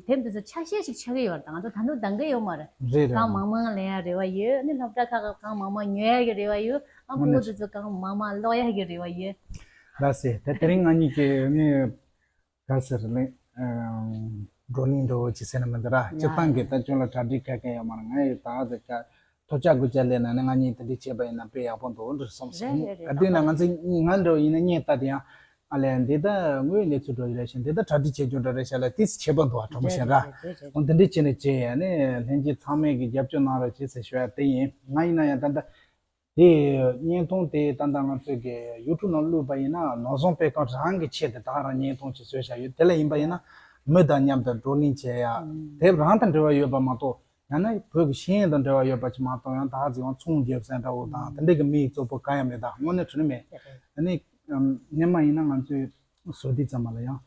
དེབ་དེ་ཚོ་ཆ་ཤས་ཤིག་ཆགས་ཀྱི་ཡོད་རེད། ད་ང་ཚོ་ད་དུང་འདང་གི་ཡོད་མ་རེད། རེད་རེད། གང་མང་མང་ལེན་ཡ་རེ་བ་ཡོད། ཨ་ནི་སློབ་གྲྭ་ཁག་གི་གང་མང་མང་ཉོ་ཡ་གི་རེ་བ་ཡོད། ཨ་ཕྲུ་གུ་དེ་ཚོ་གང་མང་མང་ཀློག་ཡ་གི་རེ་བ་ཡོད། ལགས་སེ། ད་དེ་རིང་ང་གཉིས་ཀྱི་ནི་ག་ཟེར་ལེ་བགྲོ་གླེང་འདྲ་བོ་ཅིག་ཟེར་ན་མི་འདུག་ར། སྤྱིར་བཏང་གི་ད་ཁྱོད་ལ་གྲ་སྒྲིག་ག་གེ་ཡོད་མ་རེད། ང་ཡི་ད་ཨ་ད་ཀ་ ཐོབ་བྱ་དགོས་བྱ་ལས་ན་ནི་ང་གཉིས་དེ་འདྲ་བྱས་པ་ཡིན་ན་དཔེ་ཡག་པོ་འདུག་འདྲ་བསམ་སོང་། རེད་རེད་རེད། ག་དུས་ན་ང་ཚོ་ང་འདྲ་བ་ཡིན་ན་བརྙན་ལྟ་དེ་ཡང་ཨ་ལས་འདི་ད་དངོས་ཡོད་གནས་ཚུལ་འདྲ་ཡོད་རེད་ཤག་འདི་ད་གྲ་སྒྲིག་བྱེད་རྒྱུ་འདྲ་རེད་ཤག་ལ་ཏིས་བྱེད་པ་འདུག་ཨ། དྲང་པོ་བཤད་ར། རེད་རེད་རེད། འོ་འདི་འདྲ་བྱས་ནས་བྱས་ཡ་ནི་ལྷན་རྒྱས་ཚང་མས་ཀྱི་རྒྱབ་སྐྱོར་གནང་རོགས་བྱེད་ཟེར་ཞུ་ཡ་དེ་ཡིན། ང་ཡིན་ན་ཡང་ད་ལྟ་དེ་བརྙན་ཐུང་དེ་ད་ལྟ་ང་ཚོས་ཀྱི་ཡུ་ཊུབ་ནང་བླུགས་པ་ཡིན་ན་ནོར་བཟང་དཔེ་ཁང་རང་གི་ཆེད་དུ་ད་ག་རང་བརྙན་ཐུང་ཅིག་བཟོས་བཞག་ཡོད། དེ་ལ་ཡིན་པ་ཡིན་ན་མི་དང་མཉམ་དུ་བགྲོ་གླེང་བྱེད་ཡ་དེབ་རང་དང་འབྲེལ་བ་ཡོད་པ་མ་གཏོགས། ཡང་ན་བོད་ཀྱི་ཤེས་ཡོན་དང་འབྲེལ་བ་ཡོད་པ་ཅིག་མ་གཏོགས། ཡང་ད་ག་ཟེ་ཡང་ཚོང་རྒྱབ་ཟེར་འདྲ་བོ་དང་དེ་འདྲ་གི་མིའི་གཙོ་བོ་གང་ཡང་མེད། ད་དངོས་གནས་དྲང་གནས་མེད། ཨ་ནི་སྔོན་མ་ཡིན་ན་ང་ཚོའི་བཟོ་དེ་ཙམ་མ་ལ་ཡང་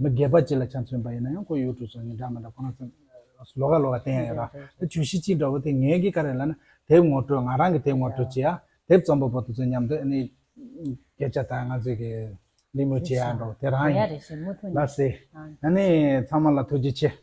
མི་སྒེར་པ་ཅིག་ལ་ཆ་མཚོན་པ་ཡིན་ན་ཡང་ཁོ་ཡུ་ཊུབ་སོགས་ཡིན་འདྲ་མི་འདྲ་ཁོ་རང་ཚོ་ལོགས་ཀ་ལོགས་ཀ་བསྟན་ཡ་ཡོད་ར། དེ་བརྗོད་གཞི་གཅིག་འདྲ་བོ་དེ་ངས་ཀྱི་ག་རེ་ལབ་ན་དེབ་ངོ་སྤྲོད་ང་རང་གི་དེབ་ངོ་སྤྲོད་བྱེད་ཡ་དེབ་རྩོམ་པ་པོ་དེ་ཚོ་མཉམ་དུ་ཨ་ནི་སྐད་ཆ་དང་ང་ཚོའི་གི་གླེང་མོལ་བྱེད་ཡ་འདྲ་བོ་དེ་རང་ཡིན། ལགས་སེ། ཨ་ནི་ཚང་མ་ལ་ཐུགས་རྗེ་ཆེ།